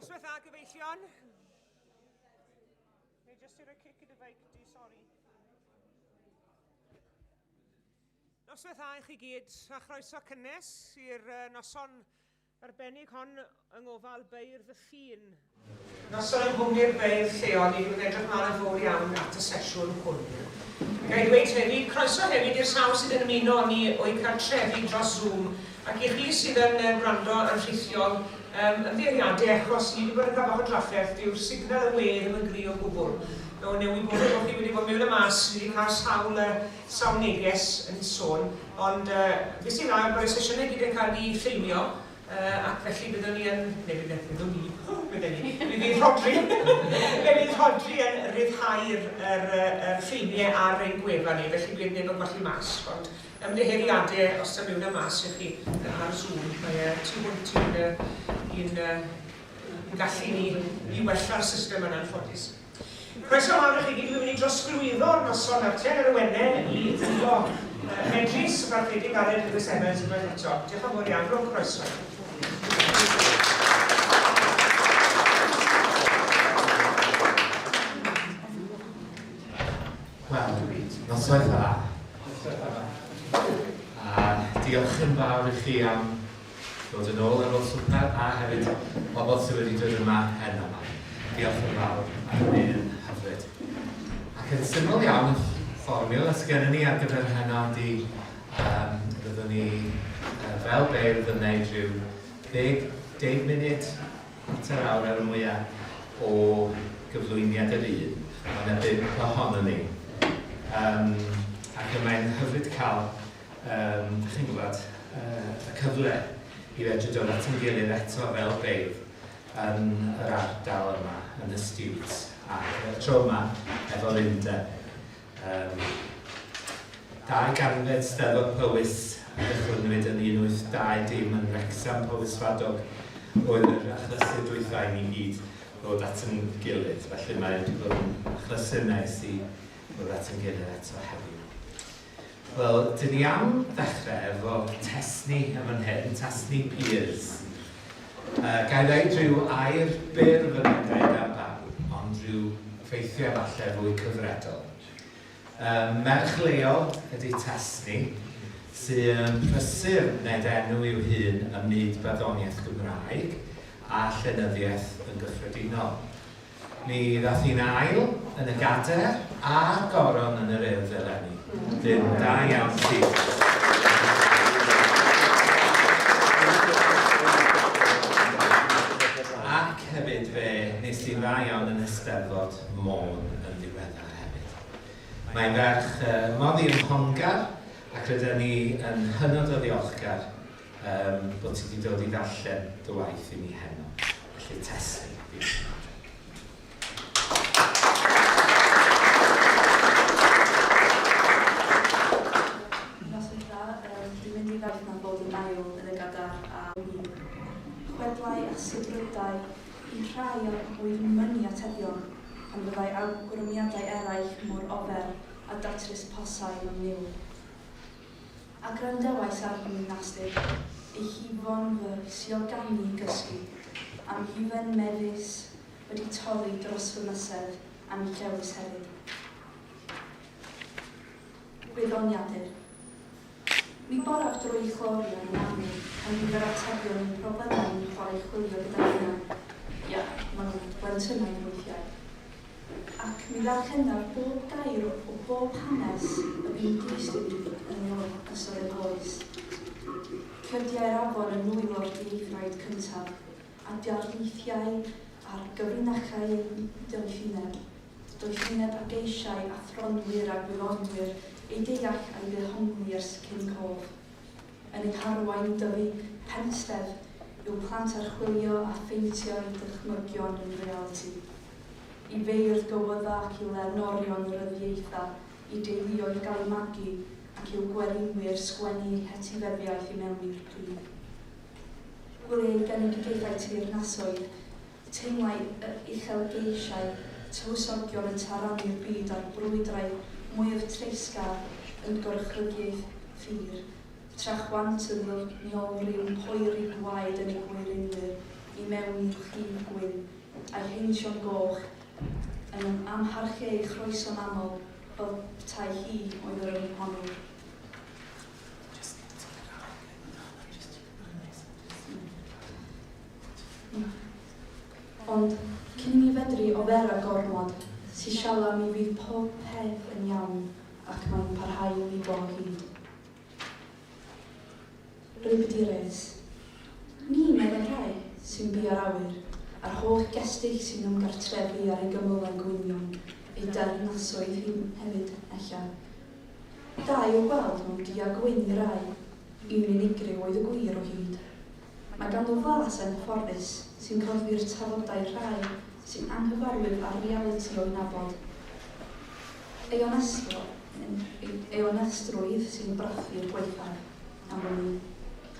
Noswaith dda, gyfeillion. Neu jyst i roi cic i dy feic di, sori. Noswaith dda i chi gyd, a chroeso cynnes i'r noson arbennig hon yng ngofal Beirdd y Ffin. Noson yng nghwmni'r beirdd lleol, ni wedi bod yn edrych mlaen yn fawr iawn at y sesiwn hwn. Ga i ddweud hefyd, croeso hefyd i'r sawl sydd yn ymuno â ni o'u cartrefi dros Zoom, ac i chi sydd yn gwrando yn rhithiol, yym, ymddiheuriadau achos ni wedi bod yn cael bach o drafferth, dyw'r signal y we ddim yn gry o gwbl. Mewn ymwybodol bod chi wedi bod mewn a mas, ni wedi cael sawl, uh, sawl neges yn sôn, ond uh, beth sy'n dda yw bod y sesiynau gyd yn cael eu ffilmio, uh, ac felly byddwn ni yn, neu byddwn, byddwn ni, byddwn ni, mi fydd Rhodri, fe fydd Rhodri yn rhyddhau'r er, er ffilmiau ar ein gwefan ni, felly bydd neb yn colli mas, ond Ymddiheuriade os ta miwn a mas i chi ar Zoom, mae e tu hwnt i'n i'n gallu ni i wella'r system yn anffodus. Croeso mawr i chi gyd, dwi'n mynd i drosglwyddo'r noson nawr te yn yr awyren i ddwylo medrus y Parchedig Aled Lewis Evans unwaith eto. Diolch yn fawr iawn, rhowch croeso. Wel, noswaith dda. A diolch yn fawr i chi am ddod yn ôl ar ôl swper a hefyd pobl sydd wedi dod yma heno yma. Diolch yn fawr, mae hynny yn hyfryd. Ac yn syml iawn, y fformiwla sydd gennym ni ar gyfer heno ydy um, fyddwn ni uh, fel beirdd yn gwneud rhyw ddeg, deg munud Chwarter awr ar y mwya o gyflwyniad yr un. Mae yna bump ohonon ni. Um, ac y mae'n hyfryd cael, um, dych chi'n gwybod, uh, y cyfle i fedru dod at ein gilydd eto fel beirdd yn yr ardal yma, yn y stiwt, ac y tro yma efo'r undeb. Ym 200 Steddfod Powys a gychwynnwyd yn 1820 yn Wrecsam, Powys Fadog oedd yr achlysur dwytha i ni gyd ddod at yn gilydd, felly mae wedi bod yn achlysur neis i ddod at yn gilydd eto heddiw. Wel, dyn ni am ddechrau efo Tesni yn fan hyn, Tesni Peers. Uh, ga i ddeud rhyw air byr fy ngadael am bawb, ond rhyw ffeithiau falle fwy cyfredol. Um, merch leol ydy Tesni, sy'n prysur wneud enw i'w hun ym myd barddoniaeth Gymraeg a llenyddiaeth yn gyffredinol. Mi ddath hi'n ail yn y Gadair a'r Goron yn yr Urdd eleni. Dyn da iawn ti. Ac hefyd fe nes di'n dda iawn yn Eisteddfod Môn yn ddiweddar hefyd. Mae'n ferch uh, moddi ym Mhongar ac rydyn ni yn hynod o ddiolchgar um, bod ti wedi dod i ddarllen dy waith i ni heno. Felly Tesni, diolch yn fawr. Noswaith dda, um, dwi'n mynd i ddarllen am bod yn ail yn y gadar a hir. Chwedlau a sibrydau i rhai a oedd yn mynnu atebion pan fyddai awgrymiadau eraill mor ofer a datrys posau mewn niwl. A gwrandewais arni'n astud, ei hufo'n fy sioganu i gysgu, a'm hufen mefus wedi toddi dros fy mysedd a'm llewys hefyd. Gwyddoniadur. Mi boraf drwy chlorion yn aml pan fydd yr atebion i'n problemau ni'n chwarae chwilio gyda hunan. Ia, maen nhw'n blentynnaidd weithiau. Ac mi ddarllenaf bob gair o bob hanes y bu'n glust i mi yn ystod ei oes. Cydiai'r afon yn nwylo'r dieithraid cyntaf, a darlithiai ar gyfrinachau ei doethineb, doethineb a geisiai athronwyr a gwyddonwyr ei deall a'i ddehongli ers cyn cof. Yn eu harwain i dyfu penstedd i'w plant archwilio a pheintio eu dychmygion yn realiti. I feirdd gywydda ac i lenorion ryddiaetha, i deuluoedd gael eu magu ac i'w gwerinwyr sgwennu eu hetifeddiaeth i mewn i'r pridd. Gwyliai genedigaethau teyrnasoedd, teimlai yr uchelgeisiau tywysogion yn taranu'r byd a'r brwydrau mwyaf treisgar yn gorchfygiaeth ffyr, tra chwant y ddynolryw'n poeri gwaed yn eu gwerinwyr. i mewn i'r llif gwyn, a'i heintion goch yn amharchu ei chroeso'n aml fel petai hi oedd yr ymhonwr. Ond, cyn i mi fedru ofera gormod, sisiala mi fydd pob peth yn iawn ac mae'n parhau i bo hyd. Rybudires. Ni, meddai rhai, sy'n biau'r awyr, a'r holl gestyll sy'n ymgartrefu ar ei gymylau gwynion, ei deyrnasoedd hi hefyd, ella. Da i'w gweld mewn du a gwyn i rai, un unigryw oedd y gwir o hyd. Mae ganddo flas anghyfforddus sy'n corddi'r tafodau rhai sy'n anghyfarwydd â'r realiti o'i nabod. Ei onestro, ei onestrwydd sy'n brathu'r gwaethaf, am wn i.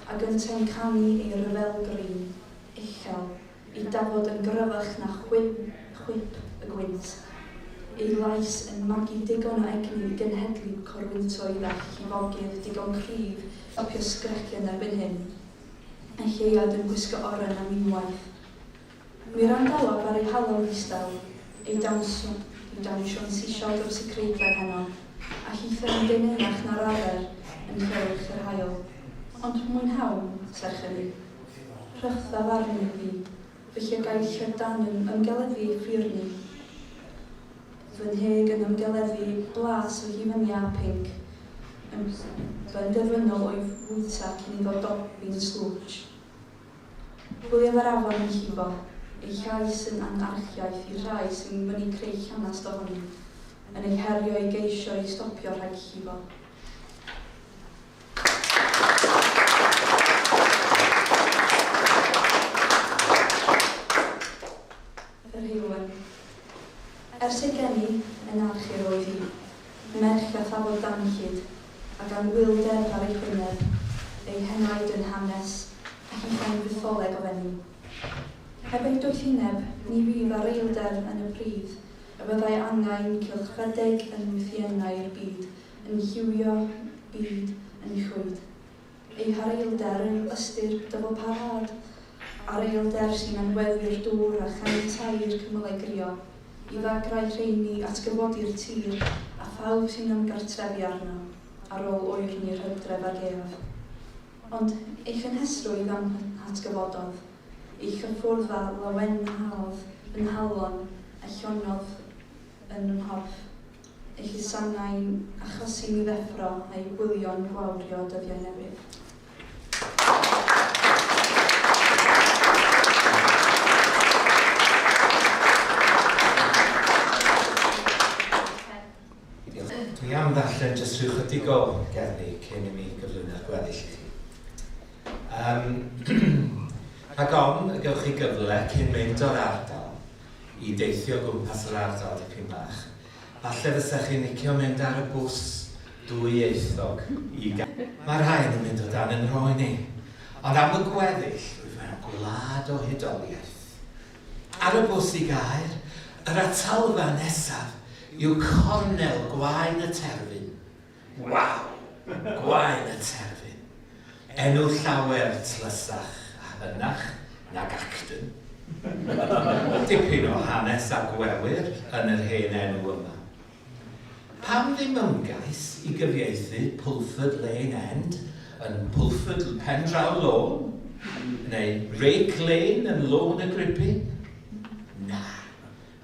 Ac yntau'n canu ei ryfelgryn uchel, ei dafod yn gryfach na chwip, chwip y gwynt. Ei lais yn magu digon o egni i genhedlu corwyntoedd a llifogydd digon cryf i stopio sgrechian erbyn hyn. Y lleuad yn gwisgo oren am unwaith. Mi wrandawaf ar ei halaw ddistaw, ei dawnsio, ei dawnsio'n sisial dros y creigiau heno, a hithau'n deneuach na'r arfer yn llewyrch yr haul. Ond mwynhawn, serch hynny. Rhythaf arni fi, fy llygaid llydan yn ymgeleddu ei ffyrni, fy nheg yn ymgeleddu blas o hufen iâ pinc, yn benderfynol o'i fwyta cyn iddo doddi'n slwtsh. Gwyliaf yr afon yn llifo, ei llais yn anarchiaeth i'r rhai sy'n mynnu creu llanast ohoni, yn ei herio i geisio ei stopio rhag llifo. Yr heulwen. Ers ei geni, yn archir oedd hi, merch a thafod danllyd, ac anhwylder ar ei hwyneb, ei henaid yn hanes, a hithau'n fytholeg o fenyw. Heb ei doethineb, ni fydd ar eilder yn y pridd, y byddai angau'n cylchredeg yn wythiennau'r byd, yn lliwio byd yn llwyd. Ei hareilder yw ystyr dyfal parhad, areilder sy'n anweddu'r dŵr a chaniatáu'r cymylau grio, i ddagrau rheini atgyfodi'r tir a phawb sy'n ymgartrefu arno, ar ôl oerni'r hydref a'r gaeaf. Ond ei chynhesrwydd a'm hatgyfododd, ei chyffwrdd a lawenhaodd fy nghalon a llonnodd yn fy nghorff. Ei chusanau'n achosi mi ddeffro a'i gwylio'n gwawrio dyddiau newydd. Dwi am ddarllen jyst rhyw chydig o gerddi cyn i mi gyflwyno'r gweddill i chi. Um, rhag ofn y gewch chi gyfle cyn mynd o'r ardal i deithio o gwmpas yr ardal dipyn bach. Falle fysech chi'n licio mynd ar y bws dwyieithog i Mae rhain yn mynd o dan 'y nghroen i. Ond am y gweddill, rwyf mewn gwlad o hudoliaeth. Ar y bws i Gaer, yr atalfa nesaf yw cornel Gwaen y Terfyn. Waw! Gwaen y terfyn. Enw llawer tlysach a hynach nag Acton. Dipyn o hanes a gwewyr yn yr hen enw yma. Pam ddim ymgais i gyfieithu Pulford Lane End yn Pulford Pendraw Lôn? Neu Rake Lane yn Lôn y Gribyn? Na.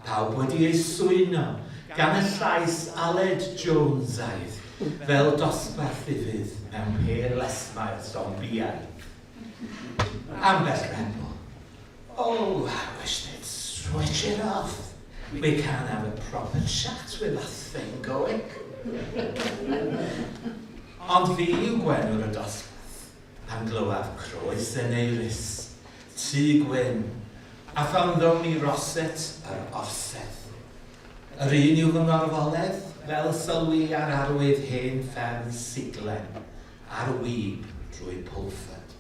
Pawb wedi eu swyno gan y llais Aled Jonesaidd fel dosbarth ufudd mewn pêr lesmair zombïaidd. Ambell rebel. Oh, I wish they'd switch it off. We can't have a proper chat with that thing going. Ond fi yw gwenwr y dosbarth. Pan glywaf croes yn ei rys, Tŷ Gwyn, a phan ddown i Roset yr Orsedd. Yr un yw fy ngorfoledd, fel sylwi ar arwydd hen fferm siglen ar wib drwy Pulford.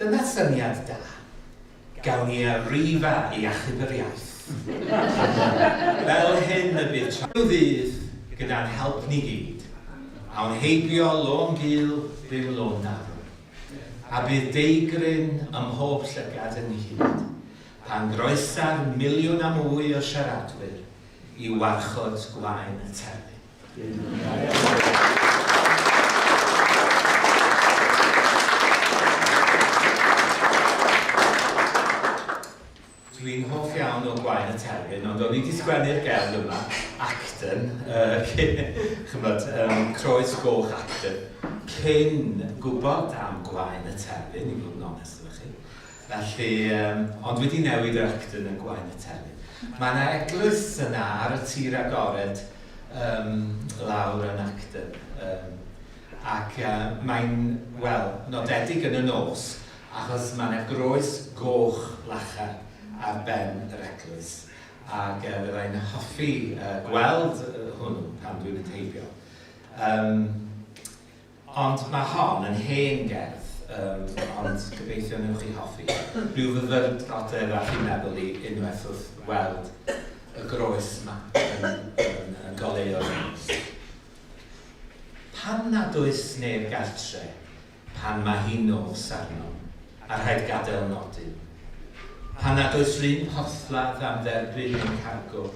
Dyna syniad da. Gawn ni Arriva i achub yr iaith. Fel hyn y bydd tra Rhyw ddydd, gyda'n help ni gyd, awn heibio lôn gul, ddim lôn narw. A bydd deigryn ym mhob llygad ynghyd, pan groesa'r miliwn a mwy o siaradwyr i warchod gwaen y terfyn. Dwi'n hoff iawn o Gwaen y Terfyn, ond o'n i 'di sgwennu'r gerdd yma, Acton, uh, chymod, Croes Goch Acton, cyn gwybod am Gwaen y Terfyn, i fod yn onest efo chi. Felly, um, ond wedi newid yr Acton yn Gwaen y Terfyn. Mae yna eglwys yna ar y tir agored um, lawr yn Acton. Um, ac uh, mae'n, wel, nodedig yn y nos, Achos mae 'na groes goch lachar ar ben yr eglwys, ac fydda i'n hoffi gweld hwnnw pan dwi'n mynd heibio. Um, ond mae hon yn hen gerdd, um, ond gobeithio newch chi hoffi. Rhyw fyfyrdodau ddath i'n meddwl i unwaith wrth weld y groes yma yn, yn, yn goleuo'r nos. Pan nad oes neb gartre, Pan mae hi'n nos arnom, a rhaid gadael nodyn. Pan nad oes 'run porthladd am dderbyn ein cargo,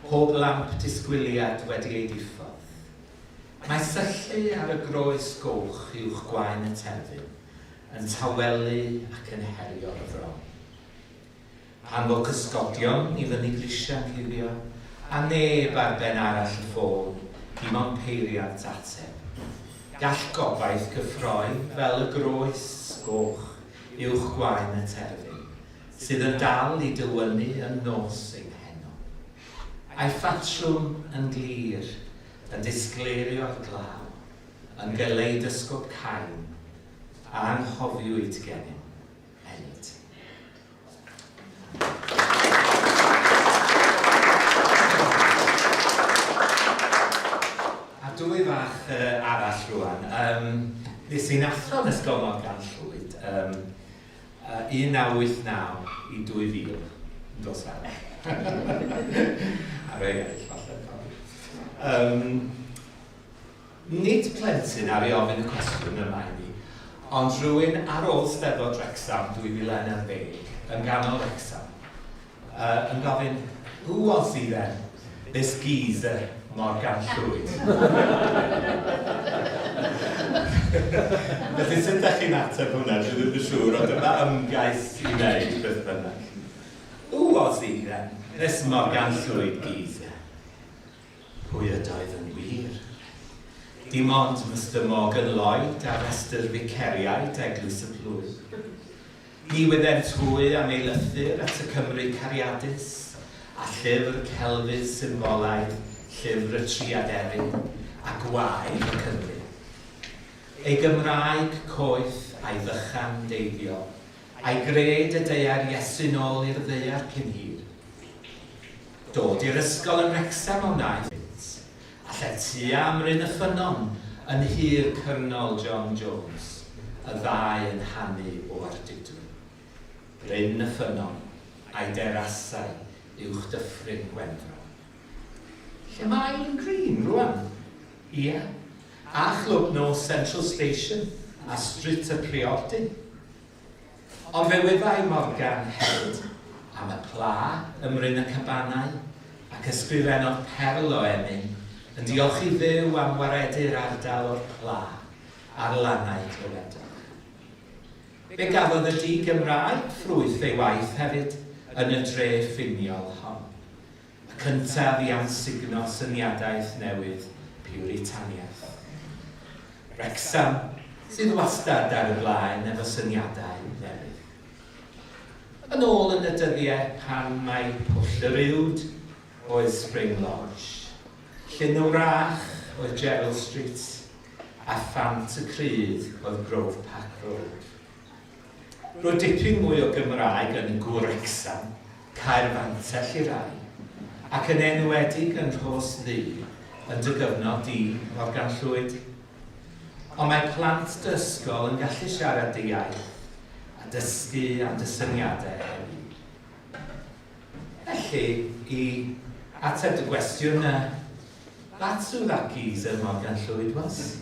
pob lamp disgwyliad wedi ei diffodd. Mae syllu ar y groes goch uwch gwaen y terfyn yn tawelu ac yn herio'r fron. Pan fo cysgodion i fyny grisiau'n cuddio, a neb ar ben arall y ffôn, dim ond peiriant ateb. Gall gobaith gyffroi fel y groes goch uwch gwaen y terfyn, sydd yn dal i dywynnu yn nos ein heno. A'i phatrwm yn glir, yn disgleirio'r glaw, yn galeidosgop cain, a anghofiwyd gennym. Enid. A dwy fach arall rwan. Um, nes i'n athro yn Ysgol Morgan Llwyd, um, 1989 i 2000, yn dos fel. A rei eraill falle. Um, Nid plentyn ar ei ofyn y cwestiwn yma i mi, ond rhywun ar ôl Steddfod Wrecsam 2011, yn ganol Wrecsam, uh, yn gofyn, Who was he then, this geezer Morgan Llwyd? Felly sut ydych chi'n ateb hwnna, dwi ddim yn siŵr, ond dyma ymgais i wneud beth bynnag. Who was he then, this Morgan Llwyd geezer? Pwy ydoedd yn wir? Dim ond Mister Morgan Lloyd ar restr ficeriaid Eglwys y Plwyf. Ni wyddent hwy am ei lythyr at y Cymry cariadus, a llyfr celfydd symbolaidd Llyfr y Tri Aderyn, a gwaedd y Cymry. Ei Gymraeg coeth a'i ddychan deifiol, a'i gred y deuai'r Iesu'n ôl i'r ddaear cyn hir. Dod i'r ysgol yn Wrecsam a wnaeth gynt, a lletya ym Mryn y Ffynnon yn nhir Cyrnol John Jones, y ddau yn hanu o Ardudwy. Bryn y Ffynnon, a'i derasau uwch dyffryn Gwenfro. Lle mae Ian Green rwan? Ia, a chlwb nos Central Station a Stryt y Priordy. Ond fe wyddai Morgan hefyd am y pla ym Mryn y Cabanau, ac ysgrifennodd perl o emyn yn diolch i Dduw am waredu'r ardal o'r pla ar lannau Clywedog. Fe gafodd y di-Gymraeg ffrwyth ei waith hefyd yn y dre ffiniol hon. Y cyntaf i amsugno syniadaeth newydd Piwritaniaeth. Wrecsam sydd wastad ar y blaen efo syniadau newydd. Yn ôl yn y dyddiau pan mai Pwll yr Uwd oedd Spring Lodge, Llyn y Wrach oedd Gerald Street a Phant y Crydd oedd Grove Park Road. Roedd dipyn mwy o Gymraeg yn Gwrecsam, Caer Fantell i rai, ac yn enwedig yn Rhos Ddu yn dy gyfnod di, Morgan Llwyd. Ond mae plant dy ysgol yn gallu siarad dy iaith a dysgu am dy syniadau hefyd. Felly, i ateb dy gwestiwn, that's who that geezer Morgan Llwyd was.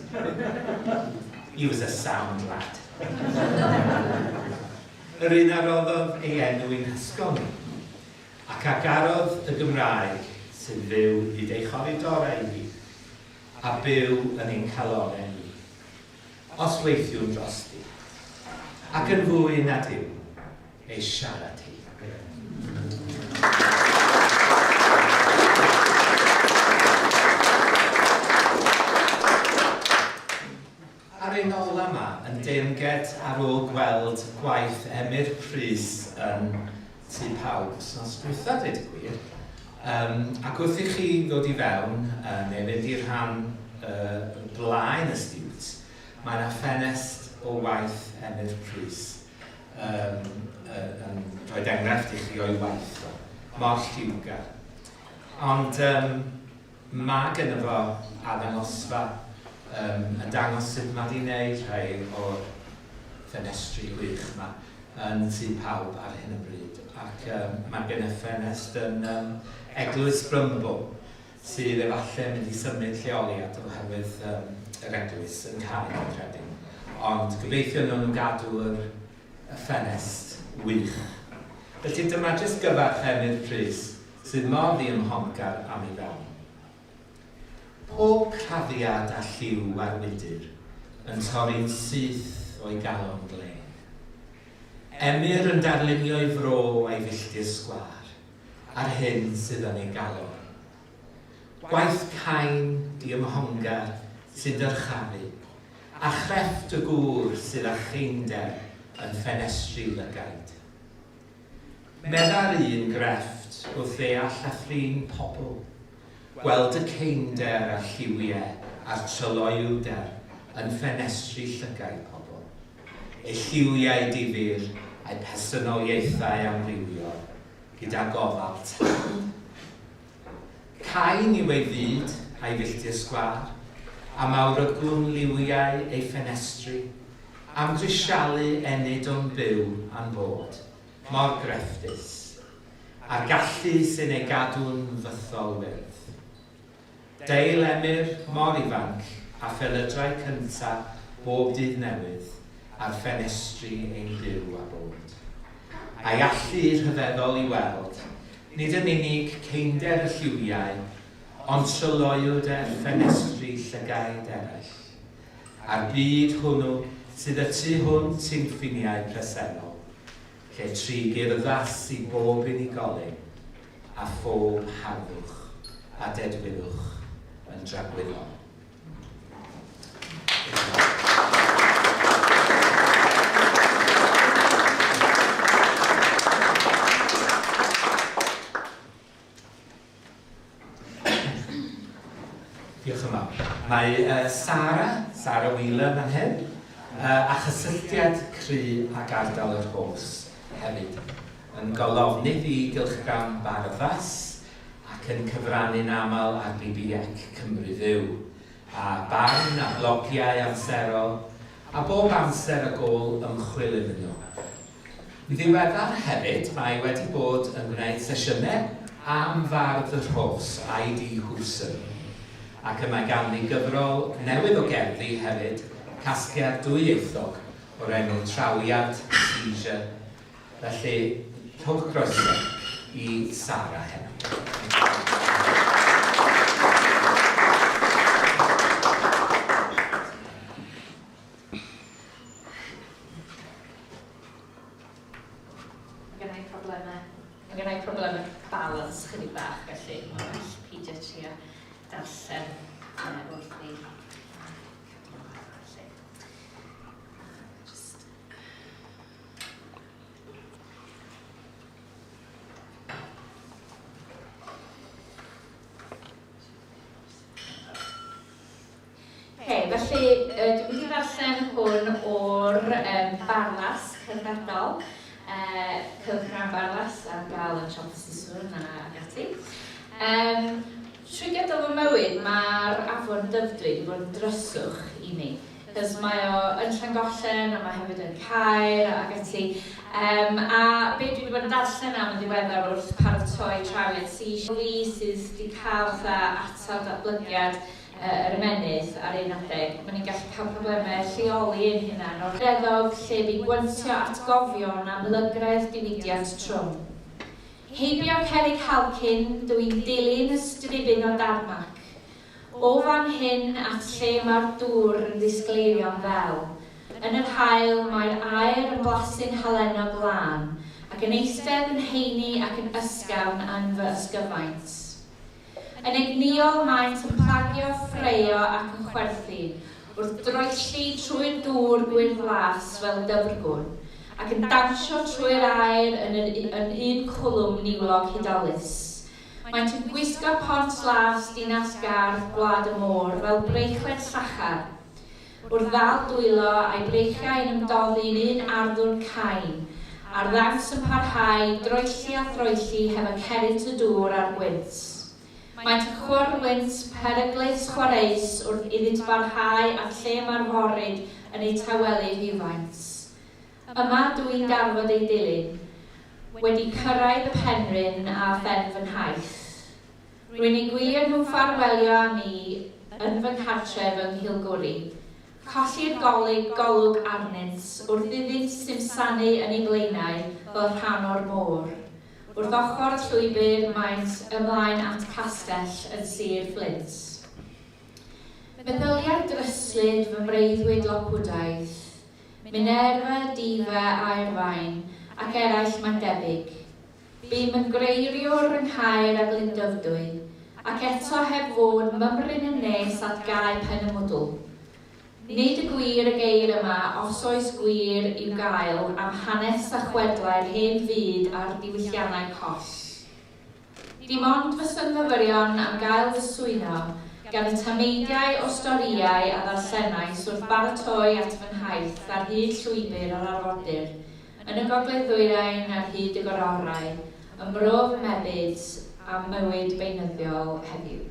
He was a sound lad. Yr un a roddodd ei enw i'n hysgol ni, ac a garodd y Gymraeg sy'n fyw hyd ei choridorau hi, a byw yn ein calonnau ni, os weithiwn drosti, ac yn fwy na dim, ei siarad hi. A'r un ola 'ma yn deyrnged ar ôl gweld gwaith Emyr Prys yn Tŷ Pawb wythnos dwytha, dweud y gwir. Um, ac wrth i chi ddod i fewn, uh, neu fynd i rhan uh, blaen y stiwt, mae yna ffenest o waith Emyr Prys um, uh, yn rhoi enghraifft i chi o'i waith o. Mor lliwgar. Ond um, Mae gynno fo arddangosfa yym yn dangos sut mae 'di wneud rhai o'r ffenestri gwych 'ma yn Tŷ Pawb ar hyn o bryd ac yym mae genna ffenest yn yym Eglwys Brymbo sydd efallai yn mynd i symud lleoliad oherwydd yym yr eglwys yn cau fi'n credu. Ond gobeithio wnawn nhw gadw yr y ffenest wych. Felly dyma jyst gyfarch Emyr Prys sydd mor ddiymhongar am ei ddawn. Pob crafiad a lliw ar wydr yn torri'n syth o'i galon glên. Emyr yn darlunio'i fro a'i filltir sgwâr, a'r hyn sydd yn ei galon. Gwaith cain, diymhongar, sy'n dyrchafu, a chrefft y gŵr sydd â cheinder yn ffenestri lygaid. Medda'r un grefft wrth ddeall a thrin pobl, gweld y ceinder a'r lliwiau a'r tryloywder yn ffenestri llygaid pobl, eu lliwiau difyr a'u personoliaethau amrywiol, gyda gofal tad. Cain yw ei fyd a'i filltir sgwâr, a mawrygwn liwiau ei ffenestri, am grisialu ennyd o'n byw a'n bod, mor grefftus, a'r gallu sy'n ei gadw'n fythol wyrdd. Deil Emyr mor ifanc a phelydrau cynta bob dydd newydd ar ffenestri ein byw a bod. A'i allu rhyfeddol i weld, nid yn unig ceinder y lliwiau, ond tryloywder ffenestri llygaid eraill, a'r byd hwnnw sydd y tu hwnt i'n ffiniau presennol, lle trig urddas i bob unigolyn a phob harddwch a dedwyddwch yn dragwyddol. Diolch yn fawr. Mae uh, Sara, Sara Wheeler fan hyn, uh, a chysylltiad cry ag ardal yr Rhos hefyd. Yn golofnydd i gylchgrawn Barddas ac yn cyfrannu'n aml ar BBEC Cymru Fyw, a barn a blogiau amserol, a bob amser y gôl ymchwil iddyn nhw. Yn ddiweddar hefyd, mae wedi bod yn gwneud sesiynau am Fardd y Rhos, I.D. Hooson, ac y mae ganddi gyfrol newydd o gerddi hefyd, casgliad dwyieithog o'r enw Trawiad, Seizure. Felly, rhowch groeso i Sara heno. Mae gennau problemau, mae gennau problemau balance chydig bach, felly mae'n well peidio trio darllen wrth fi. Just... Ok, felly yy dwi'n mynd i ddarllen hwn o'r yym Barlas cyfredol, yy cylchgrawn Barlas ar gael yn siop y Siswrn a ac ati. Yym, trwy gydol fy mywyd mae'r afon Dyfrdwy wedi bod yn dryswch i mi. Cos mae o yn Llangollen a mae hefyd yn Caer ac ati. Yym, a be dwi wedi bod yn darllen am yn ddiweddar wrth paratoi Trawiad Sea, fi sydd wedi cael fatha atal datblygiad. yr ymennydd ar un adeg, maen ni'n gallu cael problemau lleoli ein hunan o'r reddog lle bu gwyntio atgofion am lygredd diwydiant trwm. Heibio Cerrig Halcyn, dw i'n dilyn y stribyn o darmac. O fan hyn at lle mae'r dŵr yn ddisgleirio'n ddel. Yn yr haul, mae'r aer yn blasu'n halenog lân, ac yn eistedd yn heini ac yn ysgafn yn fy ysgyfaint. Yn egnïol maent yn plagio, ffraeo ac yn chwerthin, wrth droelli trwy'r dŵr gwyrdd-las fel dyfrgwn, ac yn dawnsio trwy'r aer yn yr yn un cwlwm niwlog hudolus. Maent yn gwisgo pont las dinas gardd gwlad y môr fel breichled llachar, wrth ddal dwylo a'i breichiau yn ymdoddi'n un arddwrn cain, a'r ddawns yn parhau i droelli a throelli hefo cerynt y dŵr a'r gwynt. Maent yn chwyrlwynt peryglus chwareus wrth iddynt barhau at lle mae'r foryd yn eu tawelu rhywfaint. Yma dw i'n darfod eu dilyn, wedi cyrraedd y penrhyn a phen fy nhaith. Rwy'n eu gwylio nhw'n ffarwelio â mi yn fy nghartref yng Nghilgwri. Colli'r golyg golwg arnynt wrth iddynt simsanu yn eu blaenau fel rhan o'r môr. Wrth ochr y llwybr maent ymlaen at Castell yn Sir Fflint. Meddyliau dryslyd fy mreuddwyd Lockwoodaidd, Minerva, Diva, Aerfaen, ac eraill mae'n debyg. Bum yn greiriwr yng Nghaer a Glyndyfrdwy, ac eto heb fod mymryn yn nes at gae Pen y Mwdwl. Nid y gwir a geir yma, os oes gwir i'w gael, am hanes a chwedlau'r hen fyd a'r diwylliannau coll. Dim ond fy synfyfyrion am gael fy swyno gan y tameidiau o storïau a ddarllenais wrth baratoi at fy nhaith ar hyd llwybr yr arfordir, Yn y gogledd-ddwyrain ar hyd y gororau, ym mro fy mebyd a'm mywyd beunyddiol heddiw.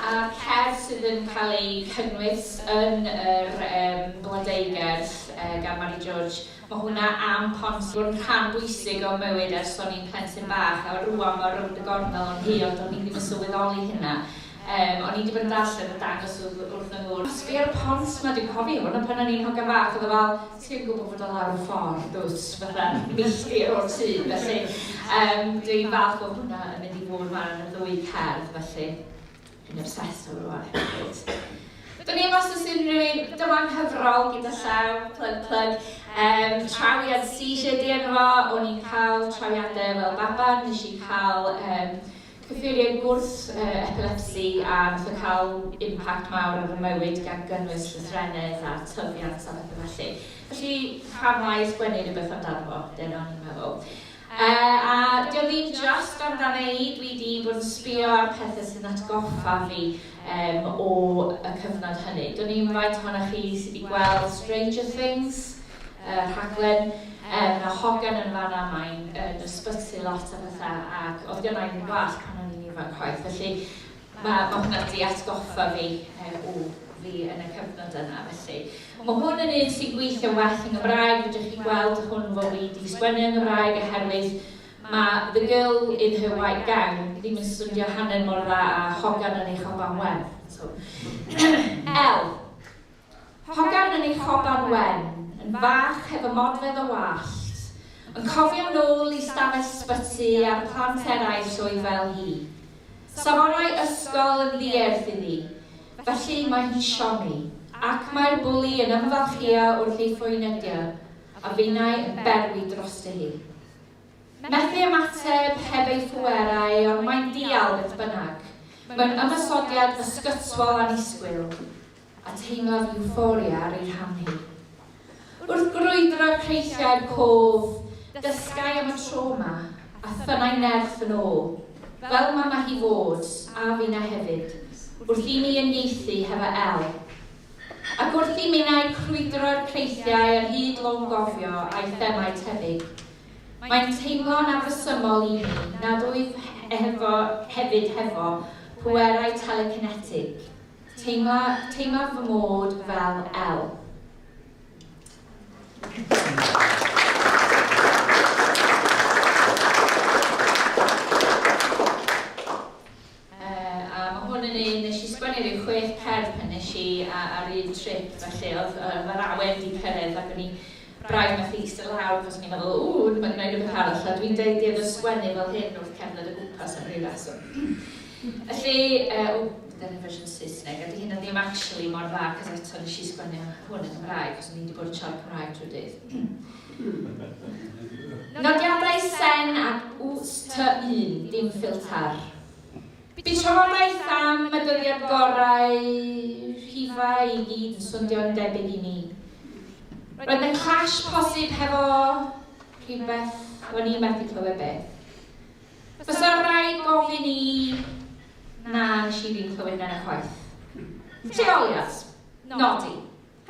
A'r cerdd sydd yn cael ei cynnwys yn yr um, Blodeugerdd gan Mari George, mae hwnna am Pont bod yn rhan bwysig o'm mywyd ers o'n i'n plentyn bach, a rŵan mae rownd y gornel o'n nhŷ, ond o'n i ddim yn sylweddoli hynna. Um, o'n i wedi bod yn darllen a dangos wrth yng ngŵr, sbia ar y pont 'ma, dwi'n cofio hwn, ond pan o'n i'n hogan fach, oedd o fel, ti yn gwybod bod o lawr y ffordd, dwt, fatha milltir o'r tŷ, felly um, dwi'n falch bod hwnna yn mynd i fod fan yn y ddwy cerdd, felly Dwi'n obsessed efo rwan hefyd. Dwn i'm os oes unrhyw un, dyma nghyfrol gyda llaw, plug plug, trawiad seizure di enw fo, o'n i'n cael trawiadau fel baban, nes i cael cyffuriau gwrth epilepsi a nath o cael impact mawr ar fy mywyd gan gynnwys llythrennedd a tyfiant a phethau felly. Felly pam lai sgwennu rhywbeth amdano fo, dyna o'n i'n meddwl. A 'di o ddim jyst amdana i, dwi 'di bod yn sbio ar pethe sy'n atgoffa fi yym o y cyfnod hynny. Dwn i'm faint ohonoch chi sy 'di gweld Stranger Things, y rhaglen, yym ma' hogan yn fan'na, mae'n yn ysbyty lot a pethe, ac o'dd gynna i ddim gwallt pan o'n i'n ifanc chwaith, felly Ma' ma' hwnna 'di atgoffa fi o fi yn y cyfnod yna, felly. Ma' hwn yn un sy'n gweithio'n well yn Gymraeg, fedrwch chi gweld hwn fo fi 'di sgwennu yn Gymraeg oherwydd ma' The Girl in Her White Gown ddim yn swndio hanner mor dda â Hogan yn ei Choban Wen. So, L. Hogan yn ei choban wen, yn fach hefo modfedd o wallt, yn cofio nôl i stafell sbyty a'r plant eraill oedd fel hi. Safonau ysgol yn ddierth iddi, felly mae hi'n siomi, ac mae'r bwli yn ymfalchïo wrth ei phoenydio, a finnau yn berwi drosti hi. Methu ymateb heb ei phwerau, ond mae'n dial beth bynnag, mewn ymosodiad ysgytwol annisgwyl. A teimlaf euphoria ar ei rhan hi. Wrth grwydro creithiau'r cof, dysgai am y tro 'ma, a thynnai nerth yn ôl, fel ma' ma' hi fod, a finna hefyd, wrth i mi uniaethu hefo El. Ac wrth i minnau crwydro'r creithiau ar hyd Lôn Gofio a'i themâu tebyg, mae'n teimlo'n afresymol i mi nad wyf hefo, hefyd hefo, pwerau telekinetig. Teimla, teimlaf fy mod fel El. felly oedd yr awen wedi cyrraedd ac o'n i braidd methu eistedd lawr, cos o'n i'n meddwl, ww, dwi'n mynd i wneud rhywbeth arall, a dwi'n deud i sgwennu fel hyn wrth cerdded o gwmpas am ryw reswm. Felly, ww, dyna'r fersiwn Saesneg, a di hynna ddim actually mor dda, cos eto nes i sgwennu hwn yn Gymraeg, cos o'n i wedi bod yn siarad Cymraeg trwy dydd. Nodiadau sen ac wst-t-un, dim ffiltar. Bu trafodaeth am y dyddiad gorau, rhifau i gyd yn swndio'n debyg i mi. Roedd 'na clash posib hefo rhywbeth, o'n i methu clywed beth. Fysa rhaid gofyn i... Na, nes i ddim clywed hynna chwaith. Lleoliad. Nodi.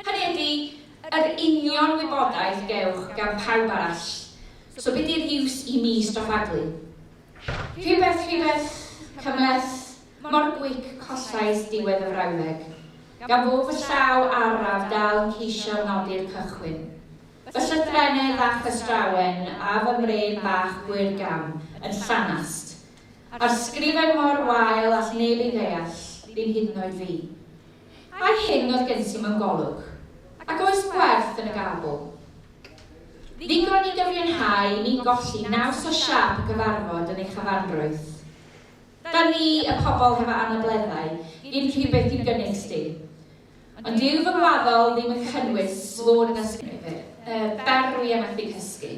Hynny ydi, yr union wybodaeth gewch gan pawb arall. So be di'r use i mi straffaglu? Rhywbeth, rhywbeth, cymhleth, mor gwic collais diwedd y frawddeg, gan fod fy llaw araf dal yn ceisio nodi'r cychwyn. Fy llythrennedd a chystrawen a fy mrên bach gwir gam yn llanast, a'r sgrifen mor wael all neb ei ddeall, ddim hyd yn oed fi. Ai hyn oedd gen ti mewn golwg? Ac oes gwerth yn y gabl? Ddigon i gyfiawnhau i mi golli naws o siâp y cyfarfod yn ei chyfanrwydd. Da ni, y pobl hefo anableddau, ddim rhywbeth i'w gynnig sdi. Ond dyw fy ngwaddol ddim yn cynnwys fod yn ysgrifennu, berwi a methu cysgu.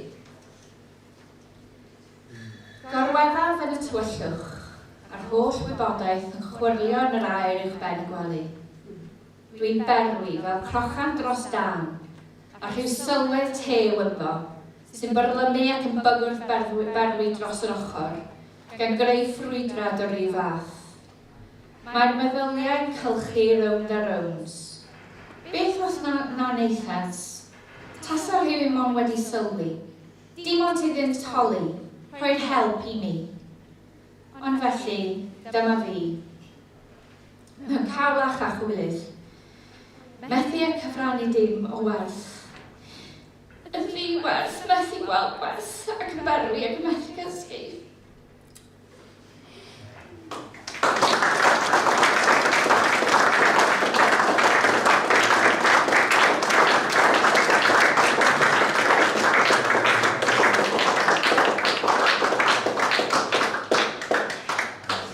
Gorweddaf yn y tywyllwch, a'r holl wybodaeth yn chwyrlio yn yr aer uwchben y gwely. Dwi'n berwi fel crochan dros dân, a rhyw sylwedd tew ynddo, sy'n byrlymu ac yn bygwrth berwi dros yr ochr, gan greu ffrwydrad o ryw fath. Mae'r meddyliau'n cylchu rownd a rownd. Beth os na na wnaethant? Tasa rhywun mond wedi sylwi. Dim ond iddynt holi, rhoi'r help i mi. Ond felly, dyma fi. Mewn cawlach a chwilydd. Methu â cyfrannu dim o werth. Yn ddi-werth, methu gweld gwerth, ac yn berwi ac yn methu cysgu.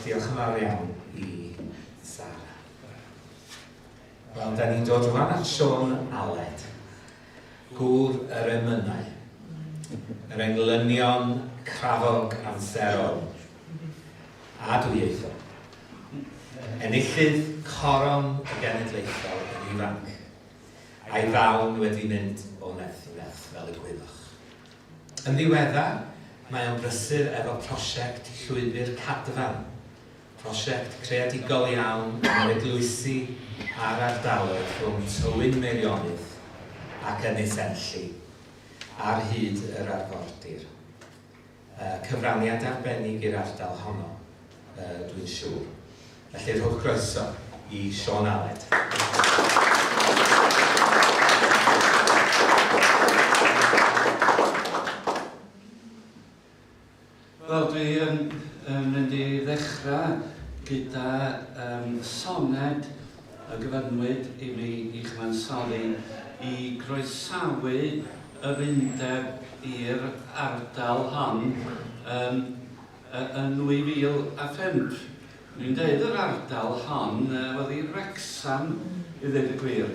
Diolch yn fawr iawn i Sara. Wel, da ni'n dod rwan at Siôn Aled, gŵr yr emynau, yr englynion crafog amserol a dwyieithog. Enillydd coron y genedlaethol yn ifanc, a'i ddawn wedi mynd o nerth i nerth fel y gwyddoch. Yn ddiweddar, mae o'n brysur efo prosiect Llwybr Cadfan, prosiect creadigol iawn yn yr eglwysi a'r ardaloedd rhwng Tywyn Meirionnydd ac Ynys Enlli ar hyd yr arfordir. Cyfraniad arbennig i'r ardal honno, dwi'n siŵr. Felly rhowch groeso i Siôn Aled. Wel, dwi yn, yn mynd i ddechrau gyda um, soned y gyfynwyd i mi i chyfansoddi i groesawu yr undeb i'r ardal hon um, yn 2005. Dwi'n deud yr ardal hon, wel i Wrecsam i ddeud y gwir,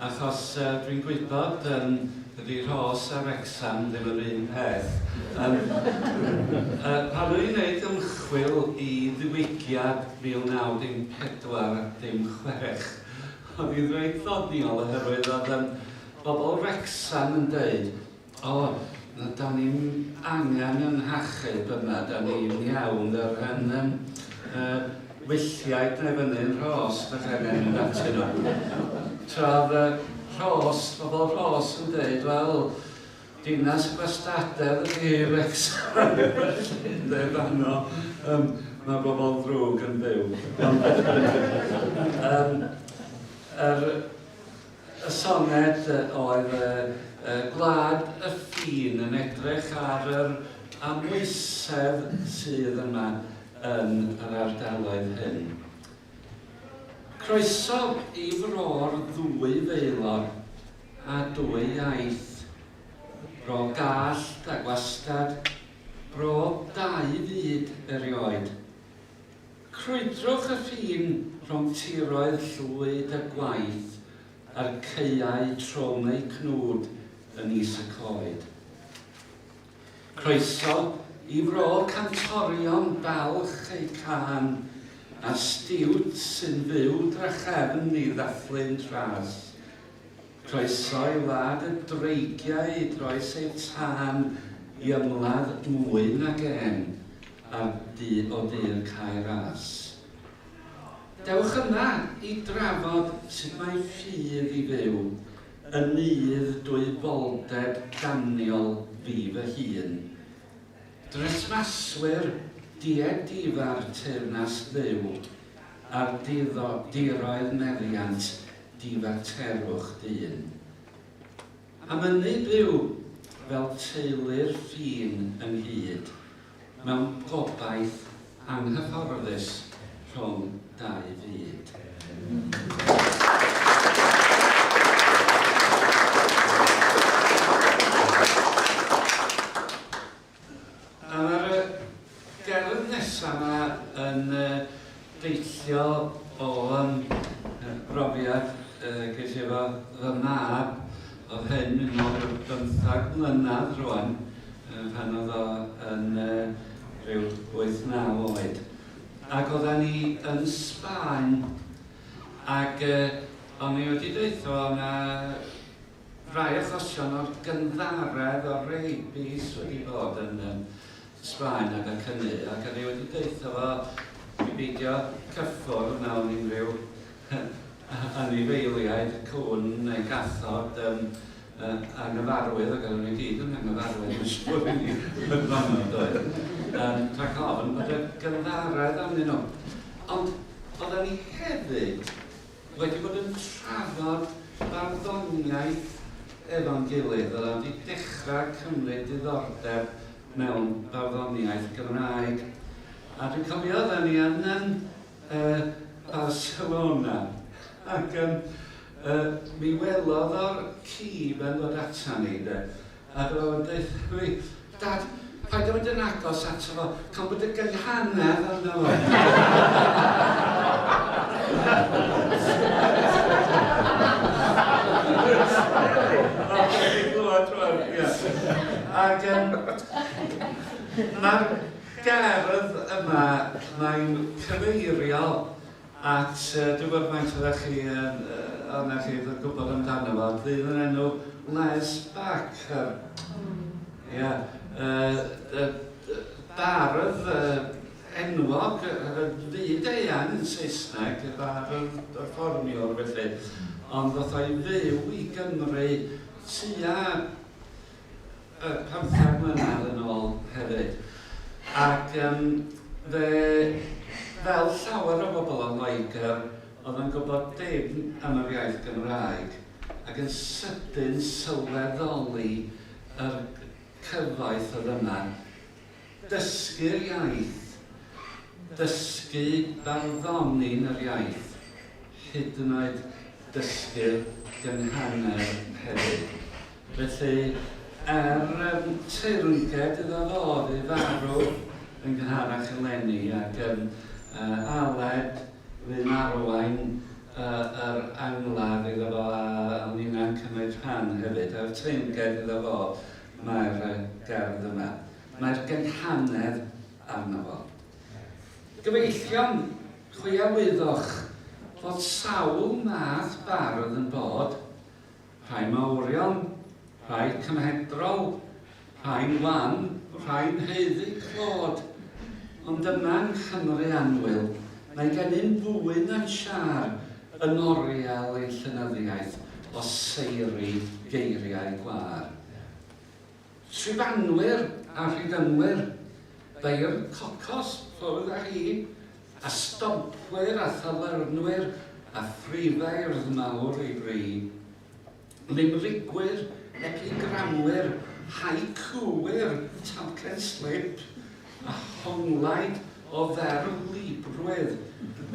achos dwi'n gwybod dydy Rhos a Wrecsam ddim yr un peth. Pan o'n i'n neud ymchwil i ddiwygiad 1914 dim 6, oedd hi'n reit ddoniol oherwydd oedd bobl Wrecsam yn deud, O, na, da ni'm angen yn hachub yma, da ni'n iawn, yr hen um, uh, wylliaid na fyny'n rhos, da chi angen mynd atyn nhw. Tra oedd uh, rhos, bobl rhos yn dweud, wel, dinas y gwastadedd ydy hi, Wrexham, felly, ynde, fanno, um, mae bobl ddrwg yn byw. Ond, um, er, Y soned oedd Gwlad y Ffin yn edrych ar yr amwysedd sydd yma yn yr ardaloedd hyn. Croeso i fro'r ddwy faelor a dwy iaith. Bro gallt a gwastad, bro dau fyd erioed. Crwydrwch y ffin rhwng tiroedd llwyd a gwaith a'r caeau trwm eu cnwd yn is y coed. Croeso i fro cantorion balch eu cân a stiwt sy'n fyw drachefn i ddathlu'n tras. Croeso i wlad y dreigiau i droes eu tân i ymladd mwy nag en ar du o dir Cae Ras. Dewch yma i drafod sut mae ffydd i fyw yn nydd dwyfoldeb daniol fi fy hun. Dresmaswyr diedifar teyrnas Dduw a'r diroedd meddiant difaterwch dyn. A mynnu byw fel teulu'r ffin ynghyd mewn gobaith anghyfforddus rhwng dau fyd. A mae'r gerdd nesaf yma yn deillio o brofiad ges i efo fy mab. Oedd hyn yn ôl rhyw 15 mlynedd rwan, pan oedd o yn rhyw 8-9 oed. Ac oedden ni yn Sbaen, ac o'n i wedi deutha fo na rai achosion o'r gynddaredd o rabies wedi bod yn Sbaen ac ac hynny, ac o'n i wedi deutha fo i beidio cyffwrdd mewn unrhyw anifeiliaid, cwn neu gathod anghyfarwydd, ac oedden nhw i gyd yn anghyfarwydd, mae'n siŵr i ni yn fanno, doedd. Rhag ofn bod y gynddaredd arnyn nhw. Ond oedden ni hefyd wedi bod yn trafod barddoniaeth efo'n gilydd, oedden wedi dechrau cymryd diddordeb mewn barddoniaeth Gymraeg. A dwi'n cofio oedden ni yn Barcelona, ac mi welodd o'r ci fe'n dod ata ni, de, a dyma fo'n deud fi, Dad, paid â mynd yn agos ato fo, cawn bod y gynghanedd arno fo. Ac mae'r gerdd yma, mae'n cyfeirio at, dwi'n gwybod faint oeddech chi, oeddech chi yn gwybod amdano fo, ddyn o'r enw Les Barker. Ia, bardd enwog, fyd eang yn Saesneg, bardd perfformiwr felly, ond ddoth o'i fyw i Gymru tua 15 mlynedd yn ôl hefyd. Ac fe, fel llawer o bobl o Loegr, oedd yn gwybod dim am yr iaith Gymraeg, ac yn sydyn sylweddoli yr cyfoeth oedd yma. Dysgu'r iaith, dysgu barddoni yn yr iaith, hyd yn oed dysgu'r gynghanedd hefyd. Felly, er teyrnged iddo fo, fu farw yn gynharach eleni, ac Aled fu'n arwain yr angladd iddo fo, a o'n inna'n cymryd rhan hefyd. Er teyrnged iddo fo mae'r gerdd yma. Mae'r gynghanedd arno fo. Gyfeillion, chwi a wyddoch fod sawl math bardd yn bod, Rhai mawrion, rhai cymhedrol, rhai'n wan, rhai'n haeddu clod. Ond yma yng Nghymru annwyl, mae gennym fwy na'n siâr yn oriel ein llenyddiaeth o seiri geiriau gwâr. Trydanwyr a rhigymwyr, beirdd cocos, ffwrdd â hi, a stompwyr a thalyrnwyr a phrifeirdd mawr ei fri, limrigwyr, epigramwyr, haikuwyr, talcen slip, a honglaid o ferwlibrwydd,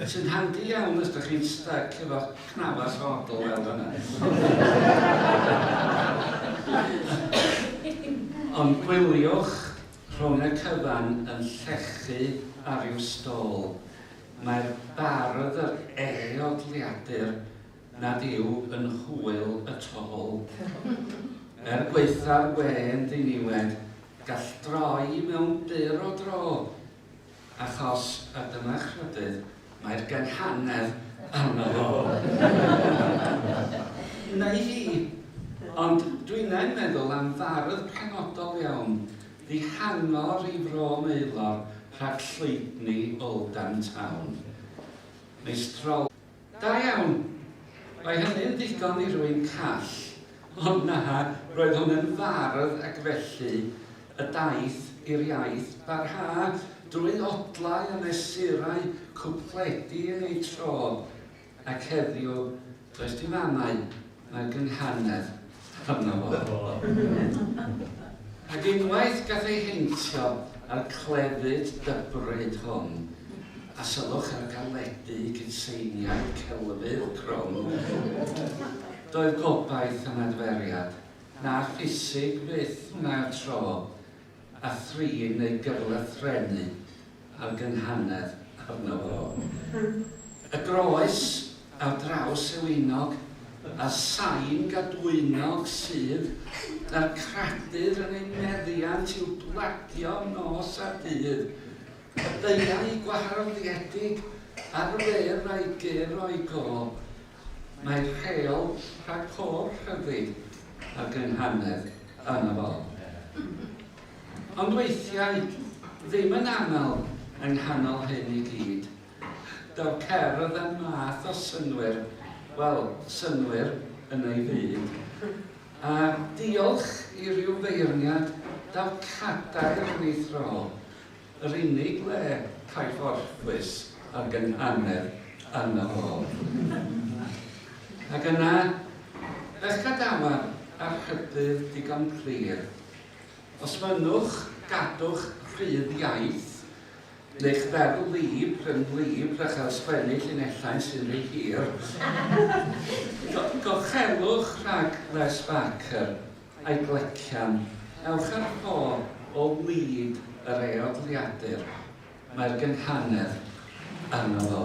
sy'n handi iawn os ydych chi'n styc efo cnafas odl fel yna. Ond gwyliwch rhwng y cyfan yn llechu ar ryw stôl. Mae'r bardd yr e-odliadur nad yw yn hwyl y tôl. Er gwaetha'r wên ddiniwed, gall droi mewn byr o dro, achos, a dyma'ch rhybudd, mae'r gynghanedd arno fo. Neu hi. Ond dwinnau'n meddwl am fardd penodol iawn, ddihangor i fro Maelor rhag llwydni Oldham Town. Meistrol. Da iawn! Mae hynny'n ddigon i rywun call. Ond na, roedd hwn yn fardd ac felly y daeth i'r iaith barha drwy odlau a mesurau cwpledi yn eu tro, ac heddiw does dim amau mae'r gynghanedd arno fo. Ac unwaith gath ei heintio â'r clefyd dybryd hwn, a sylwch ar galedu gytseiniau celfydd crwm, doedd gobaith am adferiad, na ffisig fyth wna'r tro, a thrin neu gyflythrenu ar gynghanedd arno fo. Y groes ar draws ewinnog a sain gadwynog sydd a'r cradur yn ei meddiant i'w blagio nos a dydd, y beiau gwaharddiedig ar fer a'i gyr o'i go, mae rheol rhag pob rhyddid ar gynghanedd arno fo. Ond weithiau, ddim yn aml yng nghanol hyn i gyd, daw'r cerdd â math o synnwyr, wel, synnwyr yn ei fyd. A diolch i ryw feirniad, daw cadair yn ei thro, yr unig le caiff orffwys ar gynghanedd arno fo. Ac yna, fe'ch gadawaf â rhybudd digon clir. Os mynnwch gadw'ch rhydd iaith, neu'ch feddwl lib yn wlyb a chael sgwennu llinellau sy'n rhy hir, gochelwch rhag Les Barker a'i glecian, ewch ar ffo o lid yr eodliadur, mae'r gynghanedd arno fo.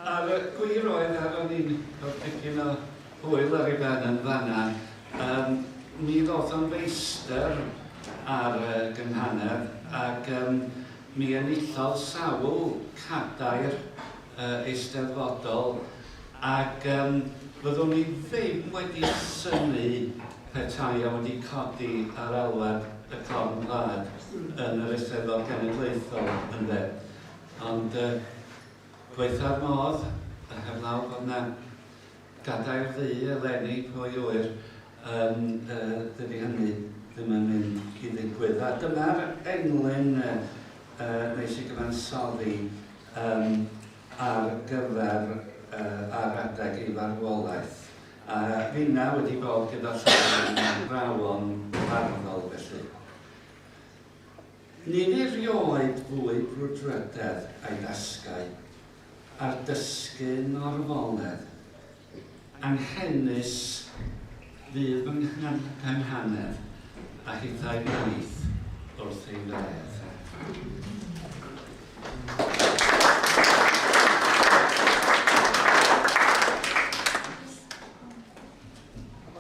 A'r gwir oedd, ar o'n i'n cael dipyn o hwyl ar ei ben yn fanna, um, mi ddoth o'n feistr ar y gynghanedd ac um, mi enillodd sawl cadair eisteddfodol ac um, fyddwn i ddim wedi synnu petai o wedi codi ar alwad y Corn Gwlad yn yr Eisteddfod Genedlaethol ynde. Ond gwaetha'r modd, a heblaw bod 'na gadair ddu eleni, pwy ŵyr, yym dydy hynny ddim yn mynd i ddigwydd. A dyma'r englyn wnes i gyfansoddi yym ar gyfer ar adeg ei farwolaeth. A finna wedi bod gyda llawer yn athrawon barddol felly. Ni fu rioed fwy brwdfrydedd a'i dasgau a'r dysgu'n orfoledd. Anghenus fydd fy nghynghanedd a hithau maith wrth ei fedd.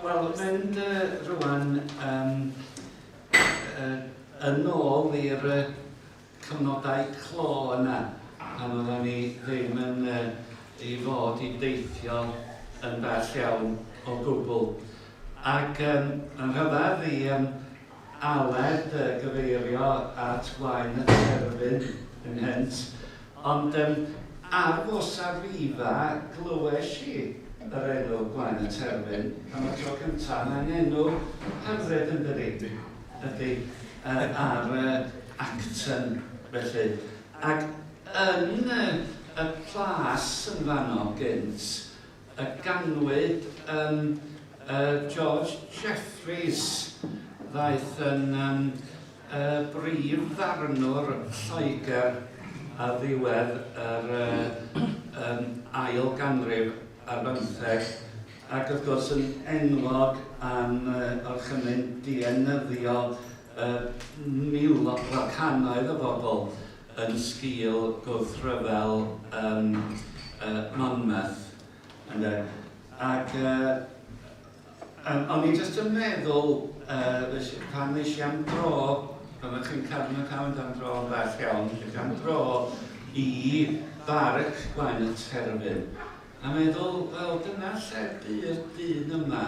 Wel, mynd rwan yn ôl i'r cyfnodau clo yna, pan oedden ni ddim yn i fod i deithio yn bell iawn o gwbl. Ac yn rhyfedd i Aled gyfeirio at flaen y terfyn ynghynt, ond ar fws Arriva glywes i yr enw Blaen y Terfyn am y tro cyntaf. Mae'n enw hyfryd yn dydi? Ydy, ar Acton felly. Ac yn y plas yn fanno gynt, y ganwyd um, George Jeffreys, ddaeth yn um, brif ddarnwr Lloegr ar ddiwedd yr um, ail ganrif ar bymtheg, ac wrth gwrs yn enwog am orchymyn dienyddio miloedd, wel cannoedd o bobl yn sgil gwrthryfel um, Monmouth. Ynde? Ac um, o'n i jyst yn meddwl, pan nes i am dro, pan ydych chi'n cael yn cael mynd am dro yn bell iawn, nes i am dro i Barc Gwaun y Terfyn, a meddwl, wel, dyna lle bu'r dyn yma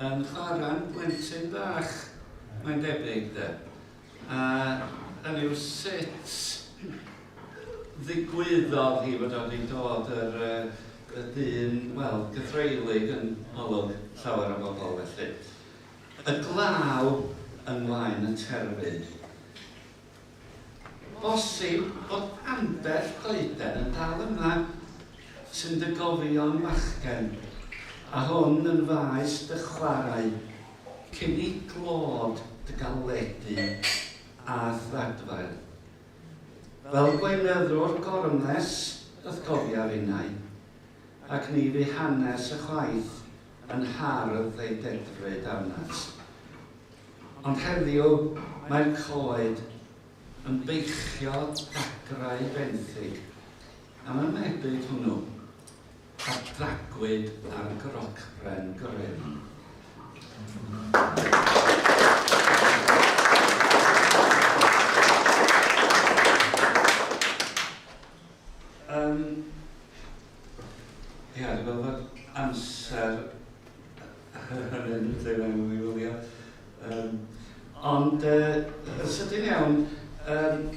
yn chwarae'n blentyn bach, mae'n debyg, de. A hynny yw sut ddigwyddodd hi fod o wedi dod yr, y dyn, wel, gythreulig yn olwg llawer o bobl felly. Y glaw yng ngwaen y terfyn. Bosib bod ambell goeden yn dal yma sy'n dy gofio'n fachgen, a hwn yn faes dy chwarae cyn i glod dy galedu a'th ddadfail. Fel gweinyddwr gormes y'th gofiaf innau, ac ni fu hanes ychwaith yn hardd ei dedfryd arnat. Ond heddiw mae'r coed yn beichio dagrau benthyg am y mebyd hwnnw a dragwyd ar grocbren grym. Um, ia, dwi'n meddwl bod amser yn mynd, dwi'n meddwl i wylio. Um, ond, yn sydyn iawn, um,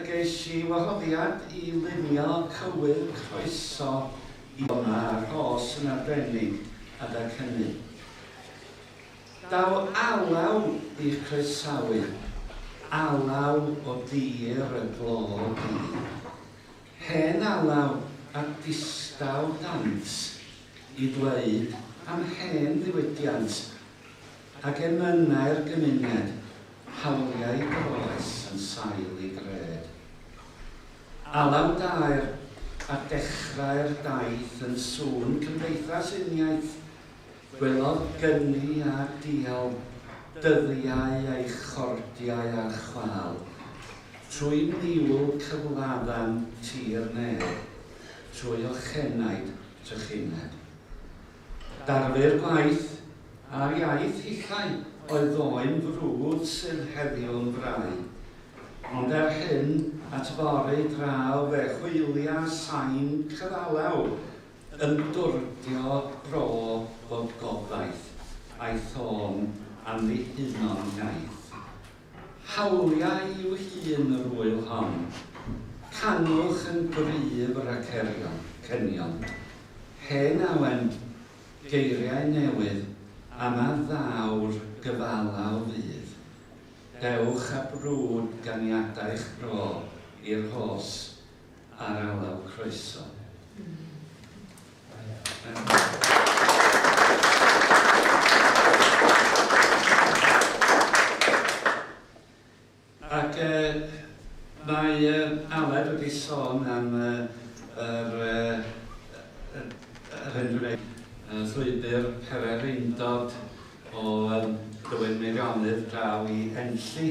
ges i wahoddiad i lunio cywydd croeso i yma a'r rhos yn arbennig adag hynny. Daw alaw i'ch croesawu, alaw o dir y glo du. Hen alaw a distaw dant i ddweud am hen ddiwydiant ac emynau'r gymuned, hawliau groes yn sail i gred. Alaw daer a dechrau'r daith yn sŵn cymdeithas uniaith, gwelodd gyni a dial dyddiau a'i chordiau ar chwâl, trwy niwl cyflafan tir nef, trwy ochenaid trychineb. Darfu'r gwaith a'r iaith hithau oedd ddoe'n frwd sydd heddiw'n frau. Ond er hyn, at fory draw fe hwylia sain cyfalaw yn dwrdio bro fod gobaith a'i thôn annihuno'n iaith. Hawliau i'w hun yr ŵyl hon. Canwch yn gryf yr acerion, cenion. Hen awen, geiriau newydd, am a ddaw'r gyfalaw fydd. Dewch a brwd ganiadau'ch bro i'r rhos ar alaw croeso. Ac mae Aled wedi sôn am yr yr hyn dwi'n ei llwybr pererindod o Dywyn Meirionnydd draw i Enlli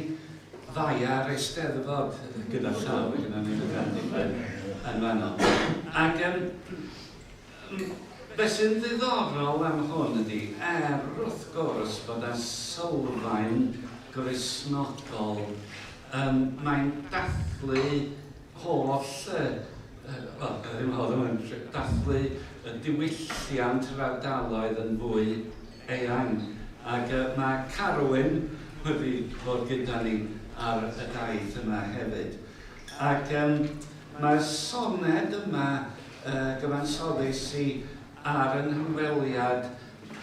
ddaear Eisteddfod gyda llaw, mae gennym ni rhywbeth digwydd yn fanno. Ac um, beth sy'n ddiddorol am hwn ydy, er wrth gwrs bod â sylfaen Gristnogol, um, mae'n dathlu holl, wel, ddim holl, mae'n dathlu y diwylliant yr ardaloedd yn fwy eang. Ac mae Carwyn wedi bod gyda ni ar y daith yma hefyd. Ac um, mae'r soned yma gyfansoddais i ar yn hymweliad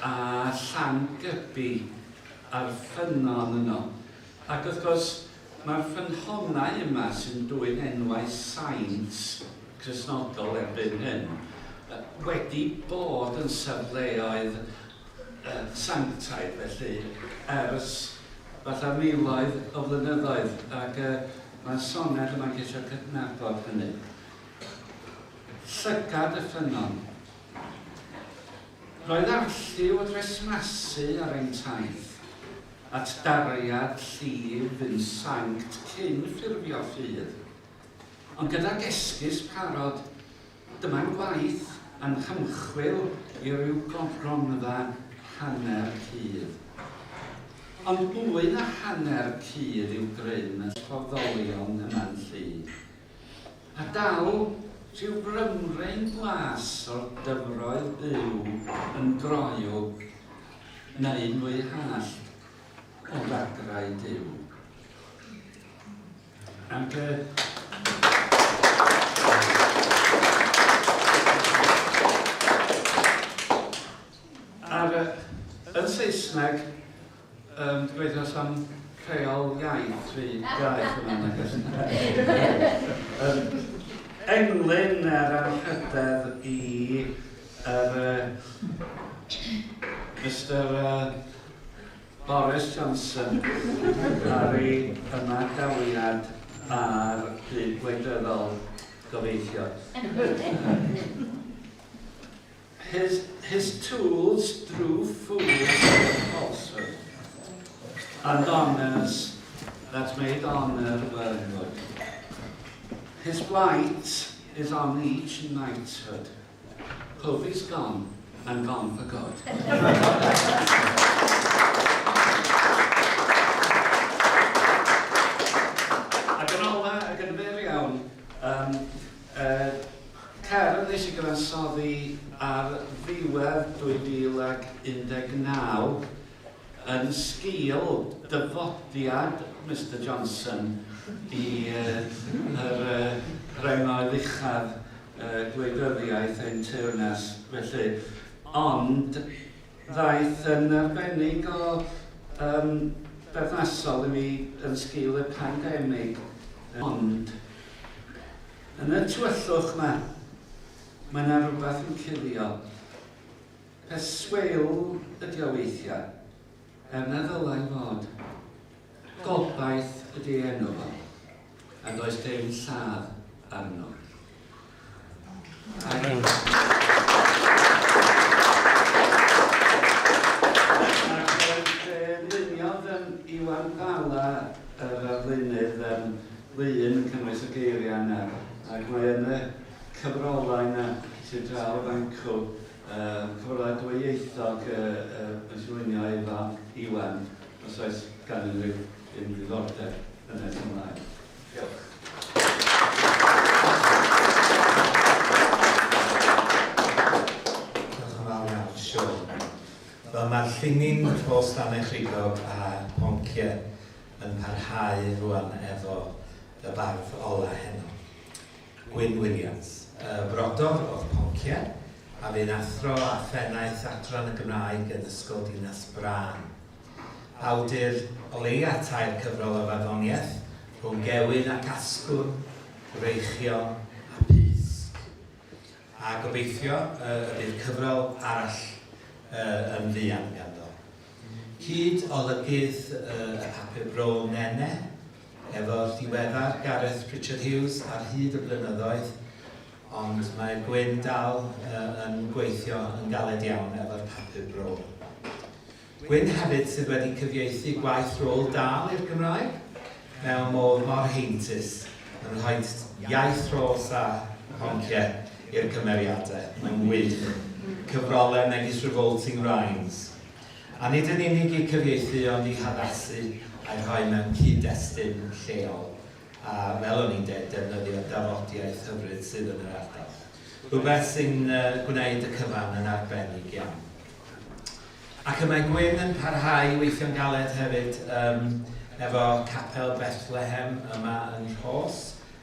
â Llangybi a'r ffynnon yno. Ac wrth gwrs, mae'r ffynhonnau yma sy'n dwyn enwau saint Cristnogol erbyn hyn. wedi bod yn safleoedd sanctaidd felly ers fatha miloedd o flynyddoedd ac mae'r soned yma'n ceisio cydnabod hynny. Llygad y ffynnon. Roedd arlliw o dresmasu ar ein taith at dariad llif yn sanct cyn ffurfio ffydd. Ond gydag esgus parod, dyma'n gwaith a'n hymchwil i ryw gronfa hanner cudd. Ond mwy na hanner cudd yw grym y rhoddolion yma'n llu. A dal rhyw fymryn glas o'r dyfroedd byw yn groyw, neu'n fwy hallt o ddagrau Duw. Ac ar, yn Saesneg, dwi'n gobeithio os am rheol iaith rhy gaeth yma, nag oes? Englyn er anrhydedd i yr Mister Boris Johnson ar ei ymadawiad â'r byd gwleidyddol, gobeithio. His, his tools drew fools to falsehood, and honours that made honour wormwood. His blight is on each knighthood. Hope he's gone, and gone for good. Ac yn ola, ac yn fyr iawn, cerdd nes i gyfansoddi ar ddiwedd 2019 yn sgil dyfodiad Mister Johnson i yr rengoedd uchaf gwleidyddiaeth ein teyrnas felly, ond ddaeth yn arbennig o berthnasol i mi yn sgil y pandemig. Ond yn y tywyllwch 'ma, mae 'na rywbeth yn cuddio. Peth swil ydi o weithiau, er na ddylai fod. Gobaith ydi enw fo, a does dim lladd arno. Ac fe luniodd Iwan Bala, yr arlunydd, lun yn cynnwys y geiriau yna, ac mae yn y cyfrolau yna sydd draw fancw, cyfrolau dwyieithog yn llunio efo Iwan, os oes gan unrhyw un ddiddordeb yn nes ymlaen. Diolch. Diolch yn fawr iawn, Siôn. Wel, mae'r llinyn Rhos Llannerchrugog a Ponciau yn parhau rwan efo y bardd ola heno. Gwyn Williams, y brodor o'r Ponciau, a fu'n athro a phennaeth adran y Gymraeg yn Ysgol Dinas Brân. Awdur o leia tair cyfrol o farddoniaeth, Rhwng Gewyn ac Asgwrn, Gwreichion a Pysg. A gobeithio y bydd cyfrol arall yn fuan ganddo. Cyd olygydd y papur bro Nene, efo'r diweddar Gareth Pritchard Hughes ar hyd y blynyddoedd, ond mae Gwyn dal yn gweithio yn galed iawn efo'r papur bro. Gwyn hefyd sydd wedi cyfieithu gwaith Roald Dahl i'r Gymraeg mewn modd mor heintus, yn rhoi iaith Rhos a Phonciau i'r cymeriadau. Mae'n wych. Cyfrolau megis Revolting Rhymes. A nid yn unig eu cyfieithu ond eu haddasu a'u rhoi mewn cyd-destun lleol a, fel o'n i'n deud, defnyddio dafodiaith hyfryd sydd yn yr ardal. Rhywbeth sy'n gwneud y cyfan yn arbennig iawn. Ac y mae Gwyn yn parhau i weithio'n galed hefyd efo Capel Bethlehem yma yn Rhos,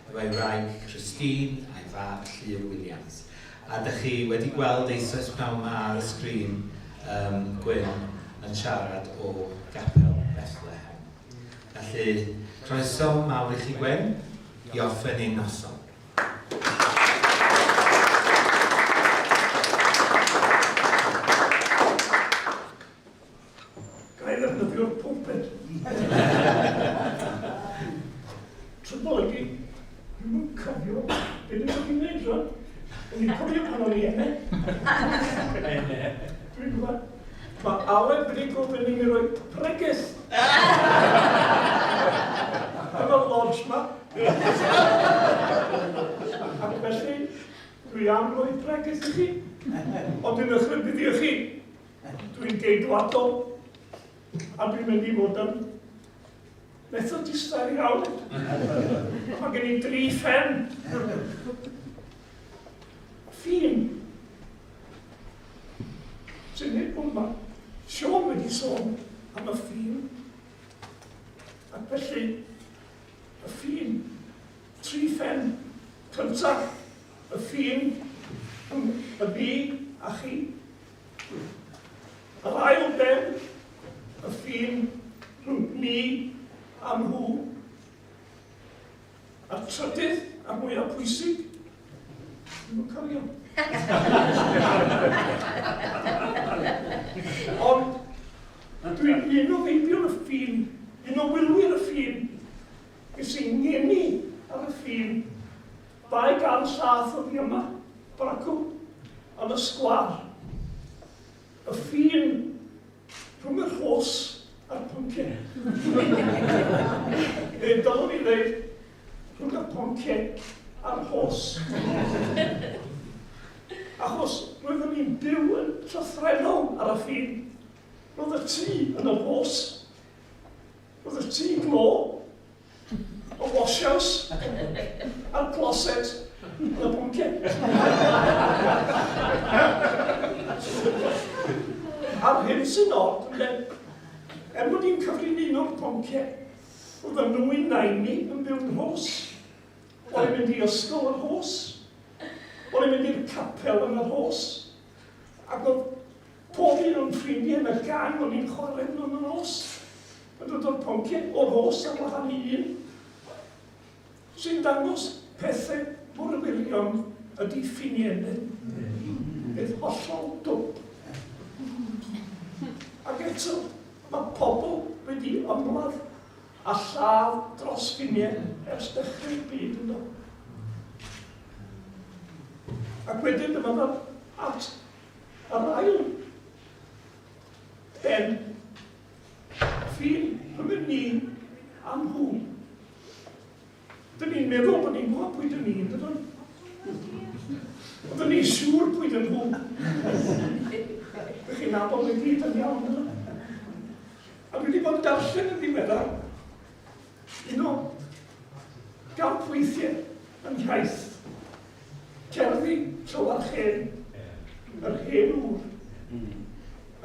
efo'i wraig Christine a'i fab Llŷr Williams. A dych chi wedi gweld eisoes pnawn 'ma ar y sgrin Gwyn yn siarad o Gapel Bethlehem. Felly, croeso mawr i chi Gwyn, i orffen ein noson. pan o'n i ene. Dwi'n gwybod. Mae Aled wedi gofyn i mi roi pregeth. Yn y lodge ma. Ac felly, dwi am roi pregeth i chi. Ond dwi'n eich rhybuddio chi. Dwi'n geidwadol. A dwi'n mynd i fod yn Methodistaidd iawn. Mae gen i dri phen. Ffin. Sy'n hyn bod mae Siôn wedi sôn am y ffin. Ac felly, y ffin, tri phen cyntaf, y ffin rhwng y fi a chi. Yr ail ben, y ffin rhwng ni a nhw. A'r trydydd, a'r mwyaf pwysig, ddim yn cofio. Ond dwi'n un o feibion y ffin, un o wylwyr y ffin, ges i ngeni ar y ffin, 200 llath oddi yma, bracw, yn y sgwar. Y ffin rhwng y rhos a'r ponciau. Neu dylwn i ddeud, rhwng y ponciau a'r rhos. Achos roeddwn i'n byw yn llythrennol ar y ffin. Roedd y tŷ yn y rhos. Roedd y tŷ glo y washhouse a'r closet yn y pwnciau. A'r hyn sy'n od, ynde, er mod i'n cyfri'n un o'r ponciau, oedd y nwy nain i yn byw'n rhos. O'n i'n mynd i ysgol yn rhos. O'n i'n mynd i'r capel yn y rhos. Ac oedd pob un o'n ffrindiau yn y gang o'n i'n chwarae nhw yn y nos. Yn dod o'r ponciau o'r rhos ar wahân i un. Sy'n dangos pethau mor wirion ydy ffiniau ynde? Beth hollol dwp. Ac eto, mae pobl wedi ymladd a lladd dros ffiniau ers dechrau'r byd ynddo. Ac wedyn dyma ddod at yr ail ben ffin rhwng ni a nhw. Dyn ni'n meddwl bod ni'n gwybod pwy dyn ni, yn dydyn? Oedden ni'n siŵr pwy dyn nhw. Dych chi'n nabod nhw gyd yn iawn, ydyn? A dwi wedi bod yn darllen yn ddiweddar un o gampweithiau yn iaith cerddi Llywarch Hen, yr hen ŵr,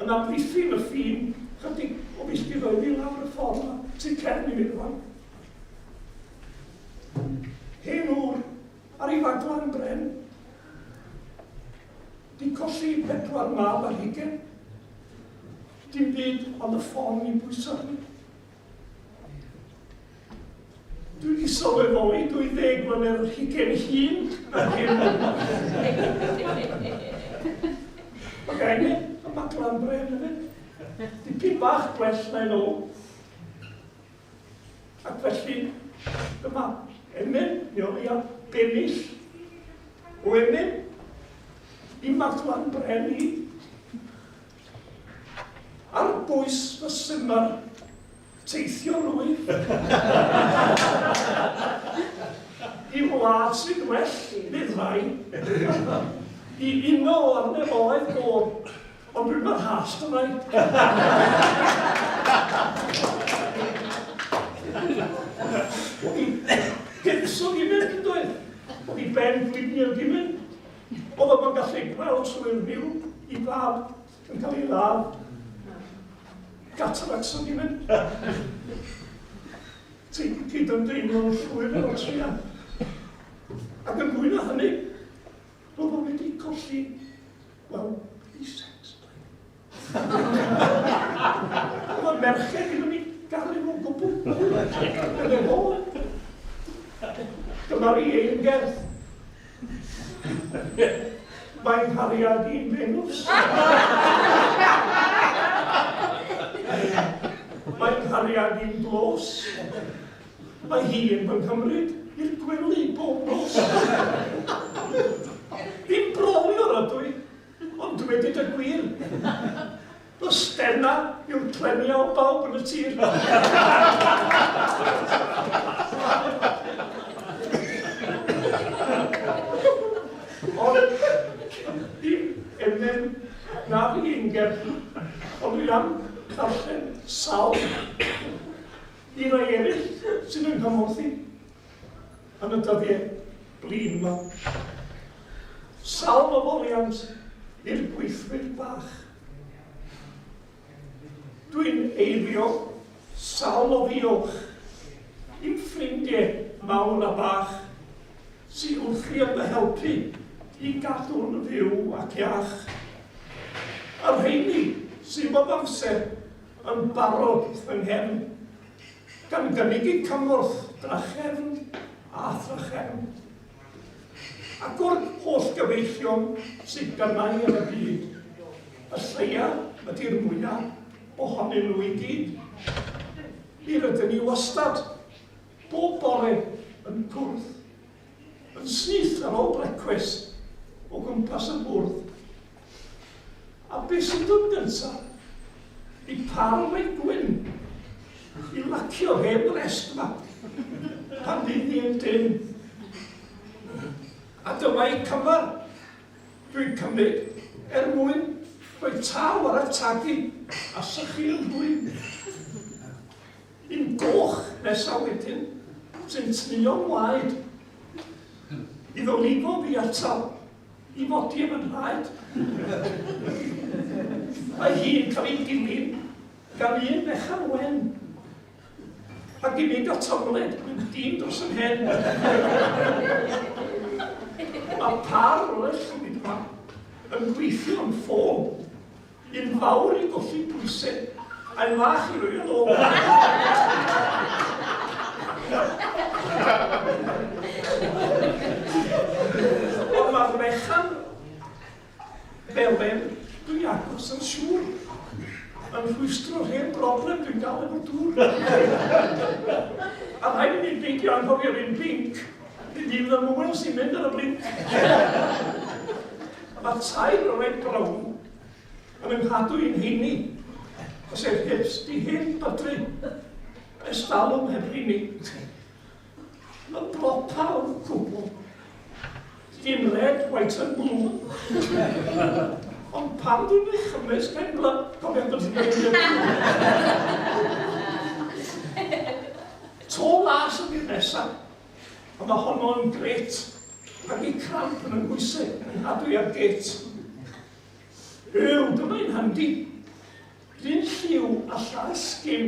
yn amddiffyn y ffin chydig o filltiroedd i lawr y ffordd yma, sy'n cefn i mi rwan. Hen ŵr ar ei faglan bren, di colli pedwar mab ar hugain, dim byd ond y ffon i bwyso arni. Dwi wedi sylweddoli 20 mlynedd ar hugain hyn na'r hen ŵr. Mae gen i y maglan bren hefyd. Dipyn bach gwell na un o. Ac felly, dyma emyn, neu o leia bennill o emyn i maglan bren i. Ar bwys fy simmer, teithio rwyf i wlad sy'n well, bydd rhai, i uno ar nefoedd môr, ond dwi'n mynd hast yma. Oedd hi hitsog i mynd, yn doedd? Oedd hi ben gwydniog i mynd. Oedd o'n gallu gweld trwy'r rhyw i fab yn cael ei ladd. Cataracts o'n i'n mynd. Ti'n cyd-ymdeimlo'n llwyr efo Trian. Ac yn fwy na hynny, roedd o wedi colli, wel, ei sex drive. Oedd y merched ddim yn ei garu fo gwbl. Dyna fo. Dyma'r un gerdd. Mae nghariad i'n Venus. Mae nghariad i'n glos. Mae hi yn fy nghymryd i'r gwely bob nos. Ddim brolio! dywedyd y gwir. Fy stena yw'r clenia o bawb yn y tir. Ond dim emyn na'r un gerdd, ond dwi am ddarllen sawl i rai eraill sy'n yng nghymorth i yn y dyddiau blin yma. Sawl o foliant i'r gweithwyr bach. Dwi'n eilio sawl o ddiolch i'm ffrindiau mawr a bach sy wrthi yn fy helpu i gadw'n fyw ac iach. Y rheini sydd bob amser yn barod wrth fy nghefn, gan gynnig eu cymorth drachefn a thrachefn. Ac o'r holl gyfeillion sydd gynnau yn y byd, y lleia ydy'r mwya ohonyn nhw i gyd. Mi rydyn ni wastad, bob bore, yn cwrdd, yn syth ar ôl brecwast, o gwmpas y bwrdd. A beth sy'n dod gyntaf? I pâr o rei gwyn i lacio'r hen rest yma pan fydd hi'n dynn. A dyma eu cymar dwi'n cymryd er mwyn rhoi taw ar y tagu a sychu yn rhwym. Un goch nesa wedyn sy'n tnio'n waed iddo lifo fi atal i fodi yn fy nhraed. Mae hi'n cael ei dilyn gan un fechan wen. Ac i mi gael tomled, mynd dyn dros yn hen. Mae par o'r llwyd yma yn gweithio yn ffôn. Un fawr i golli pwysau, a'n fach i roi yn ôl. Ond mae'r fechan felen dwi agos yn siŵr yn rhwystro'r hen broblem dwi'n gael efo'r dŵr. A rhaid i mi beidio anghofio'r un pinc, fydd un fy mwyl sy'n mynd ar y blinc. Mae tair o red brown yn yng nghadw i'n heini, sef hips di hen bydru, ers talwm heb rheini. Mae bropa o'r cwbl. Dim red, white and blue. Ond pam dwi'n ei chymysg hen bla... Cofio bod ti'n dweud. To las ydy'r nesaf. A mae honno'n gret. Ac i cramp yn y ngwysau, yn nghadw i ar gêt. Ew, dyma un handi. Run lliw a llall sgim.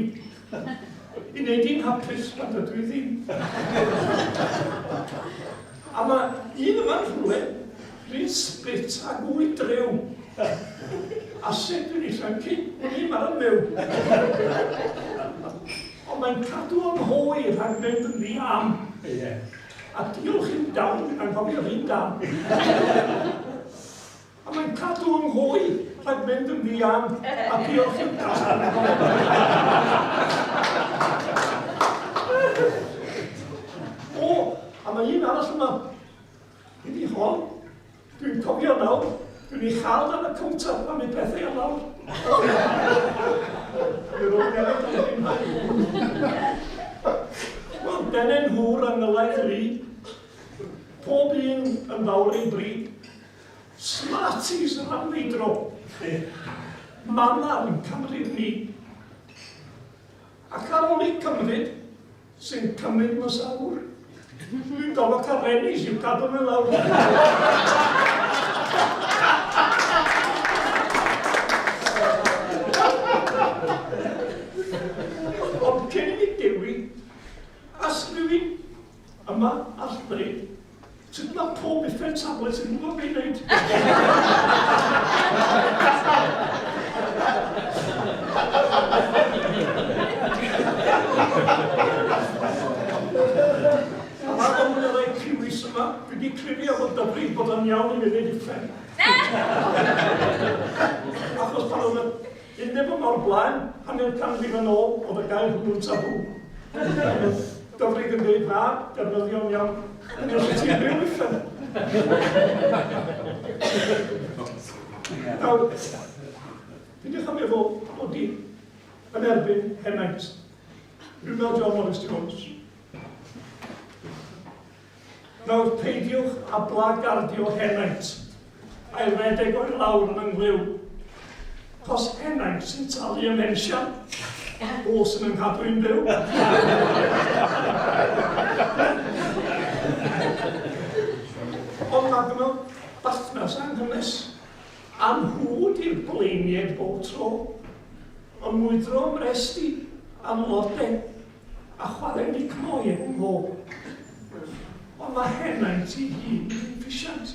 I wneud i'n hapus pan dydw i ddim. A mae un yma'n rhywle, run sblit ag wy drew. A sut dwi'n ei llyncu, wn i'm ar y myw. Ond mae'n cadw yng ngho i rhag mynd yn ddi-am. Ie. A diolch i'w dawn, dwi'n anghofio'r un dam. A mae'n cadw yng ngho i rhag mynd yn ddi-am. A diolch i'w dawn. O, a mae un arall yma. Ydy hon. Dwi'n cofio nawr, dwi'n ei chael dan y cownter pan mae pethau ar lawr. Dwi'n rhoi newid am ddim Wel, denen nhw'r angylaidd lu, pob un yn fawr ei bryd. Smarties yn amheidro. Mama yn cymryd ni. Ac ar ôl eu cymryd, sy'n cymryd mas awr. Dwi'n gorfod cael Rennies i'w cadw nhw lawr. Ond cyn i mi dewi, as rhywun yma all ddweud, sut mae pob uffern tablet yn gwybod beth i wneud? A mae o'n rhoi cywys yma, dwi wedi clirio fod dyfrig bod o'n iawn i mi wneud uffern. Achos pan oedd y undeb yma o'r blaen, hanner canrif yn ôl, oedd y gair hwnnw'n tabŵ. Dyfrig yn dweud na, defnyddio'n iawn. Nes i ti byw uffern. Nawr, peidiwch â meddwl mod i yn erbyn henaint. Dwi'n fel John Morris Jones. Nawr, peidiwch â blagardio henaint a'i redeg o'i lawr yn yng nghlyw. Cos henaint sy'n talu ym mhensiwn, o sy'n yng nghadw i'n byw. Ond mae gynno bartners anghynnes, a nhw di'r blaeniaid bob tro. Yn mwydro ym mrest i, am lode, a chwarae mic moi efo ngho. Ond mae henaint i hun yn ffisiant.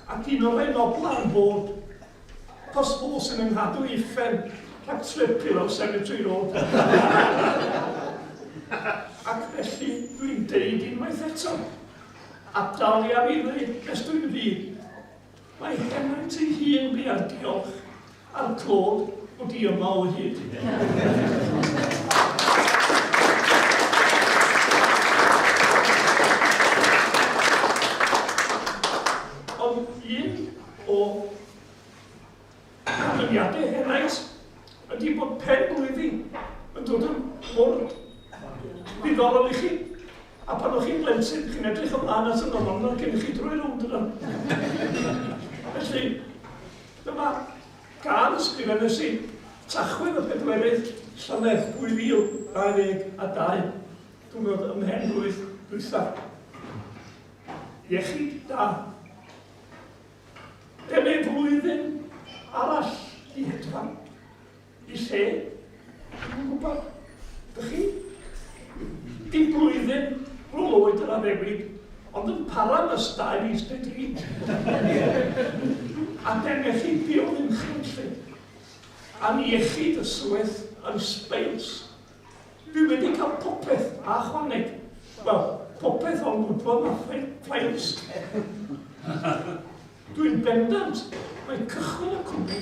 Ac un o'r rhai nobla yn bod. Cos fo sy'n yng nghadw i uffern rhag trip i lawr Cemetery Road. Ac felly dwi'n deud unwaith eto, a daliaf i ddweud nes dwi'n fud, mae henaint ei hun bia'r diolch a'r clod bod i yma o hyd. Ond un o canlyniadau henaint ydy bod pen blwyddi yn dod yn mor ddiddorol i chi. A pan o'ch chi'n blentyn, chi'n edrych ymlaen at y nofel cyn i chi droi rownd yna. Felly, dyma gân ysgrifennes i, Tachwedd y Pedwerydd, llynedd 2022, dwi'n gwybod ymhen blwydd dwytha. Iechyd da. Dene flwyddyn arall i hedfan. I lle? Dwi'm yn gwybod. Dych chi? Dim blwyddyn rhwng oed yr addewid, ond yn para am ys dau fis neu dri. A dene chi buodd yn chrynllyd. Am iechyd y sweth yn sbeils. Dwi wedi cael popeth a chwaneg. Wel, popeth ond gwybod na ffails. Dwi'n bendant mae cychwyn y cwmni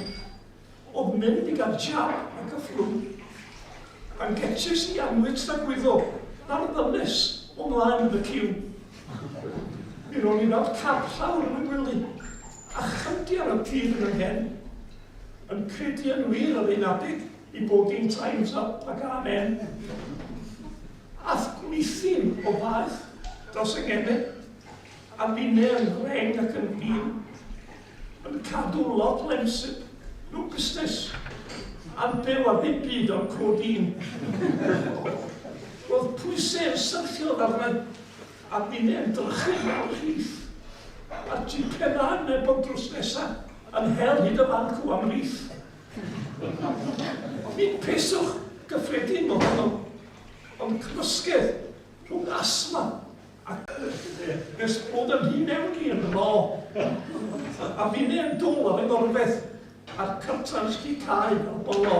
oedd mynd i gael jab ac y fflw. Pan getches i annwyd tragwyddo, na'r ddynes o mlaen yn y ciw. Mi ro'n i fel cap llawr yn y gwely, a chydi ar y pryd yn y mhen, yn credu yn wir ar un adeg i bod i'n time's up ac amen. Ath gwlithyn o faeth dros y ngene, a finne yn reng ac yn flin. Yn cadw lot lemsip, nhw busnes, a'n byw ar ddim byd ond codeine. Roedd pwysau yn syrthio arna a finne yn drychu fel rhith. A'r jipen na yn nebo drws nesa yn hel hyd y fan cw am rith. Nid peswch gyffredin mo honno, ond cymysgedd rhwng asthma Ac nes bod yn rhy mewn i yn ro. A finne yn dwl ar y ngorfedd, a'r curtains di cau fel bo lo.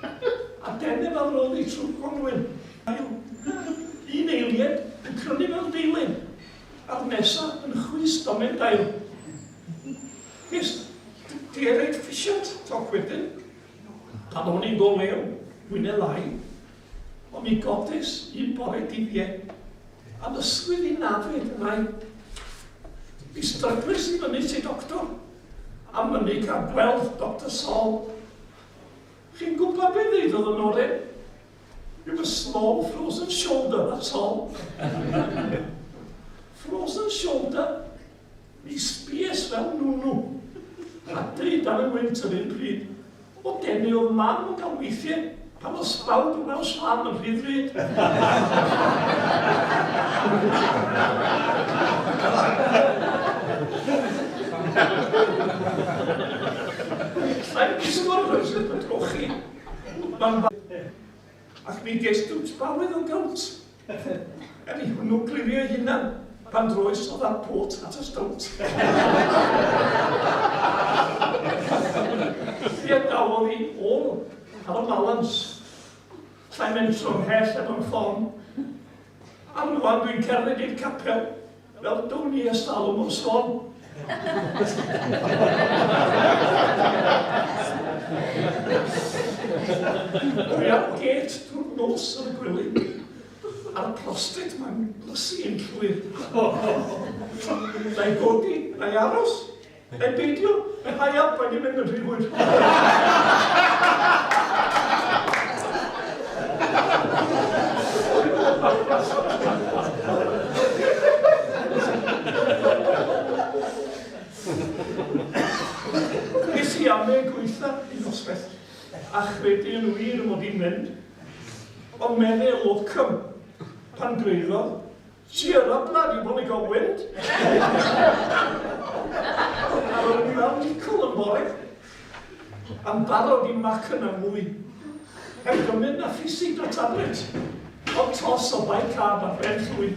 A dene fel roedd i trwy Gwanwyn. Un eiliad yn crynu fel deilyn, a'r nesa yn chwys domen dail. Nes di reit ffisiant toc wedyn, pan o'n i'n go lew, mwy neu lai. Ond mi godis un bore difie, a ysgwydd i nafyd yn ai. Mi stryglis i fyny ti doctor, a mynnu cael gweld Doctor Saul. Chi'n gwybod beth ddeudodd yn oren? You've a small frozen shoulder, that's all. Frozen shoulder? Mi sbies fel nwnw, a deud ar y gwynt yr un pryd, O denu o'dd mam yn cael weithie, pan o'dd sbawd y Welsh Lamb yn rhy ddrud. Allai'm disgwyl rhywsut yn trochi. Mae'n Ac mi ges dwt bawydd o gowt. Er i hwnnw glirio ei hunan pan droes o that port at y stowt. Mi adawodd hi ôl ar y balans. Allai mentro ymhell efo'n ffon. A rwan dwi'n cerdded i'r capel fel down i ers talwm o'r sbon. Dwi ar gêt drwy'r nos yn y gwely, a'r prostate ma'n blysu yn llwyr. Na i godi, na i aros. Neu beidio, mae rhai up wedi mynd yn rhy hwyr. Nes i ame gweitha i noswaith a chredu yn wir mod i'n mynd, ond medde locum pan gyrhaeddodd, Cheer up lad, you've only got wind. A roeddwn i fel nicl yn bore, am barod i mac yna mwy. Heb gymryd na ffisig na tablet, ond tos o bicarb a phen llwyd.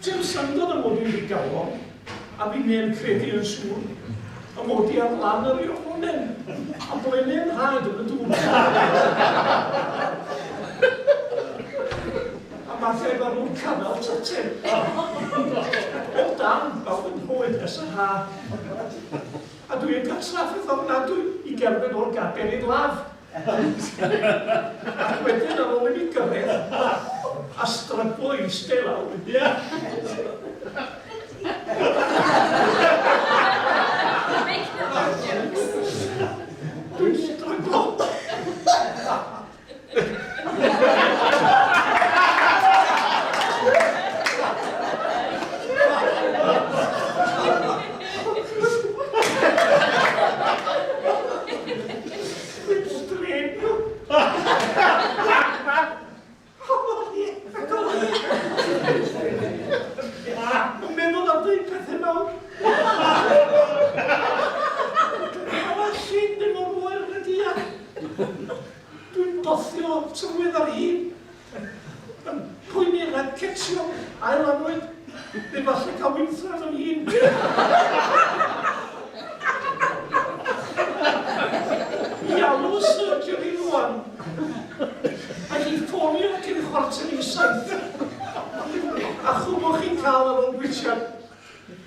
Dim syndod y mod i'n ddigalon, a fi neu'n credu yn siŵr, y mod i ar lan yr Iohonen, a blene'n rhad yn y dŵr. A mathau fel rhwng canol tatyn. O dan, fel fy nhroed ers yr ha. A dwi yn cael trafferth ofnadwy i gerdded o'r gader i'r laf. Ac wedyn ar ôl i mi gyrraedd a stryglo i iste lawr. Ie. Making up jokes. Dwi'n stryglo. Dwi'n streinio. Yn meddwl am ddeud pethau mawr. Mae llun ddim mor oer yn y dia. Dwi'n bothio tywydd ar hun. Yn poeni rhag cetsio ail annwyd. Neu falle cael wynthra fy hun. I alw surgery rwan. A hi ffonio cyn 6:45. A chwbl chi'n cael ar ôl gwitsiad,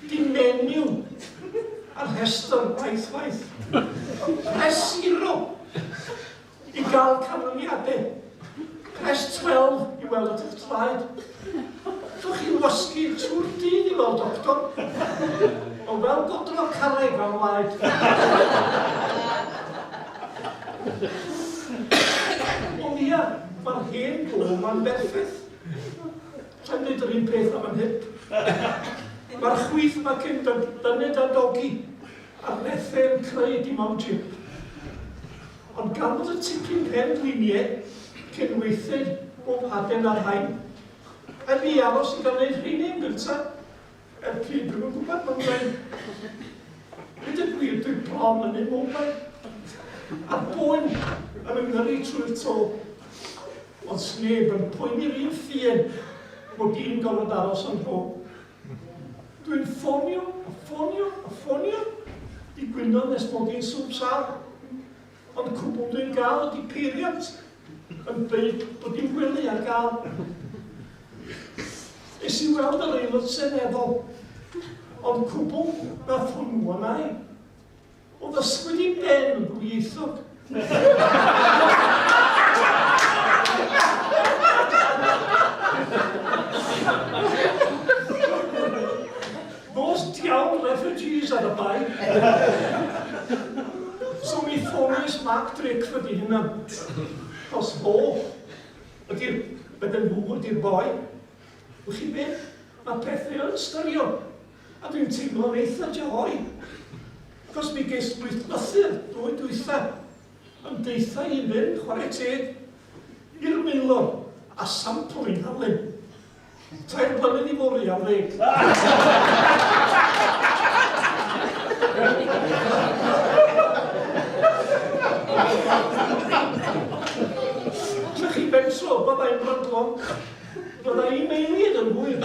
di menu a rhestr waith waith. Press zero i gael canlyniadau. Press 12 i weld at eich traed. Llwch chi'n wasgu trwy'r dydd i weld doctor. O fel godro carreg am waed. Ond ia, mae'r hen glo ma'n berffaith. Sa'n dweud yr un peth am yn hip. Mae'r chwith ma cyn dynnu a dogi, a'r lethe yn creu dim ond jip. Ond gan fod y tipyn pen gliniau cyn weithiau bob haden ar rhain, rhaid fi aros i gael neud rheiny yn gynta. Er pryd dwi'm yn gwybod, mae'n rhaid. Dweud y gwir, dwi bron yn immobile. A'r boen yn ymyrru trwy'r to. Ond sneb yn poeni'r un ffien mod i'n gorfod aros yn rho. Dwi'n ffonio, a ffonio, a ffonio i gwyno nes mod i'n swp sâl. Ond cwbl dwi'n gael ydi peiriant yn dweud bod dim gwely ar gael. Es i weld yr aelod seneddol, ond cwbl nath hwnnw a nai. Oedd ysgwyd i ben yn ddwyieithog. Those diawl refugees ar y bae. So mi ffonies Mark Drakeford i hunan. Cos fo ydi'r, bydden nhw ydi'r boi. Wch chi be? Mae pethau yn styrio. A dwi'n teimlo'n eitha joy. Cos mi ges lwyth lythyr dwy dwytha yn deutha i fynd, chwarae teg, i'r maelor a sampl i'n halen. Tair blynedd i fory ar ddeg. Sa chi bentro, bydda i'n brydlon. Bydda i'n eiliad yn hwyr.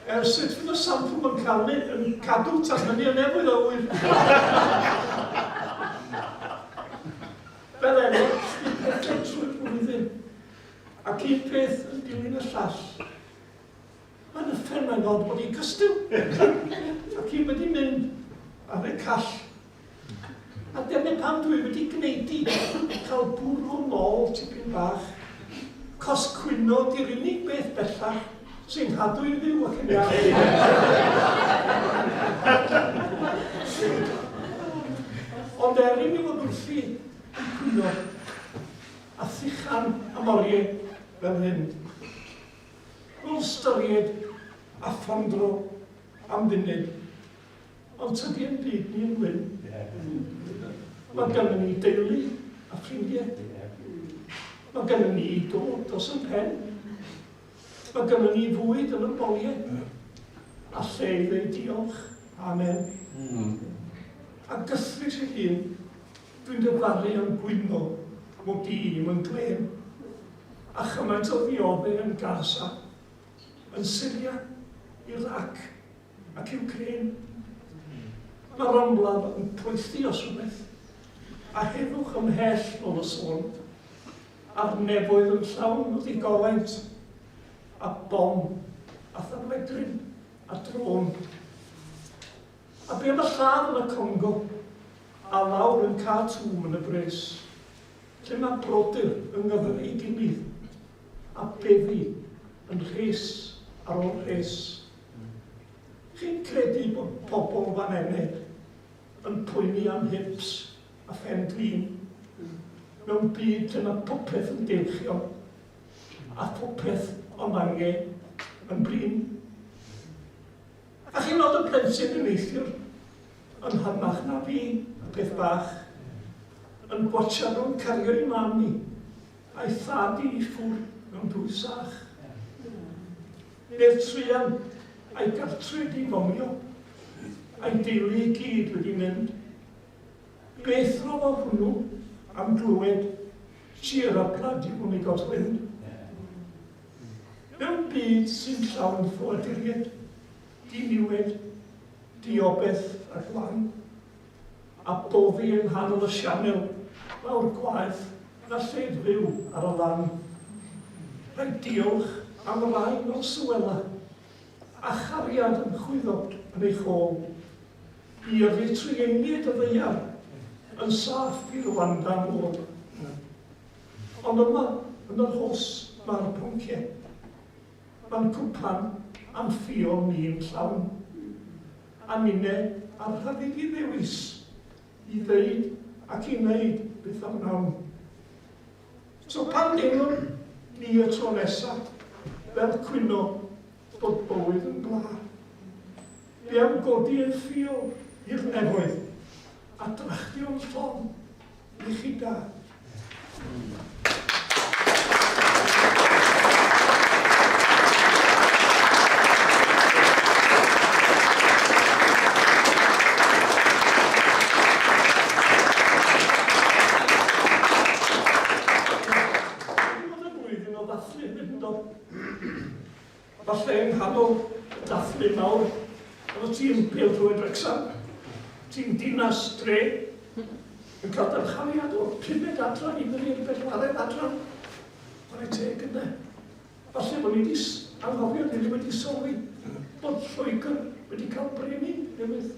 Er sut fydd y sampl yn cael yn cadw tan hynny yn nefoedd o ŵyr. Fel enw, un pethau trwy'r flwyddyn. Ac un peth yn dilyn y llall. Mae'n uffern mae'n od bod hi'n cystyl. Ac hi wedi mynd ar y call. A dyna pam dwi wedi gwneud i cael bwrw nôl tipyn bach. Cos cwyno di'r unig beth bellach Sy'n cadw i fyw ac yn iach. Ond er i mi fod wrthi yn cwyno a thuchan am oriau fel hyn, rwy'n ystyried a phondro am funud, ond tydi ein byd ni yn wyn. Mae gennym ni deulu a ffrindiau. Mae gennym ni do dros yn pen. Mae gynnon ni fwyd yn y boliau, a lle i ddeud diolch. Amen. Mm. A gythrus ei hun, dwi'n dyfaru am gwyno mod i ddim yn glên. A chymaint o ddiodde yn Gaza, yn Syria, Iraq ac Ukraine. Mae'r ymladd yn poethi os rhywbeth, a heddwch ymhell ôl y sôn. A'r nefoedd yn llawn o ddigofaint, a bom, a thanwedryn, a drôn. A be am y lladd yn y Congo, a lawr yn Khartoum yn y bres, lle mae brodyr yng nghyfer ei gilydd, a beddi yn rhes ar ôl rhes. Chi'n credu bod pobl fan ene yn poeni am hips a phen glin mewn byd lle mae popeth yn deilchion a phopeth ond ange yn brin. A chi'n weld y plentyn yn neithiwr yn hynach na fi, y peth bach, yn gwatshio nhw'n cario i mam i a'i thad i i ffwrdd mewn dwy sach. Neu'r truan a'i gartre di fomio, a'i deulu i gyd wedi mynd. Beth roddodd hwnnw am glywed Cheer up lad, you've only got wind? Mewn byd sy'n llawn ffoaduriaid, diniwed, diobeth a gwan, a boddi yng nghanol y sianel mawr gwaeth na lled fyw ar y lan. Rhaid diolch am rai fel Suella, a chariad yn chwyddo yn ei chôl. I yrru trueiniaid y ddaear yn saff i Rwanda nôl. Ond yma, yn yr hos, mae'r pwnciau. Mae'n cwpan a'n ffiol ni'n llawn. A ninne a'r rhyddid i ddewis, i ddeud ac i wneud beth a wnawn. So pan deimlwn ni y tro nesa, fel cwyno bod bywyd yn bla. Be am godi ein ffiol i'r nefoedd a drachtio'n llon i chi da. Blwyddyn o ddathlu hefyd yn do? Falle yng nghanol y dathlu mawr efo tîm pêl-droed Wrecsam, tîm dinas dre, yn cael dyrchafiad o'r pumed adran i fyny i'r bedwaredd adran. Chwarae teg ynde? Falle bod ni wedi anghofio, ni ddim wedi sylwi bod Lloegr wedi cael brenin newydd.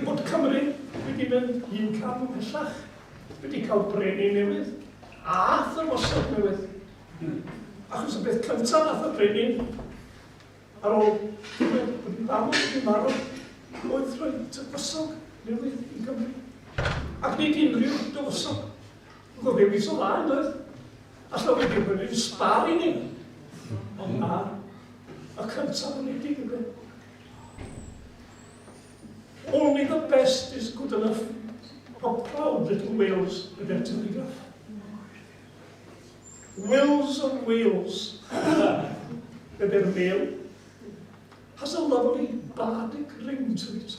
Bod Cymru wedi mynd un cam ymhellach, wedi cael brenin newydd a thywysog newydd. Achos y peth cyntaf nath y brenin ar ôl clywed bod ei fam wedi marw oedd rhoi tywysog newydd i Gymru. Ac nid unrhyw dywysog. Oedd o ddewis o dda, yn doedd? Alla wedi bod yn sbar i ni. Ond na, y cyntaf yn ei digwydd. Only the best is good enough for proud little Wales with their telegraph. Wills of Wales, with their mail, has a lovely bardic ring to it.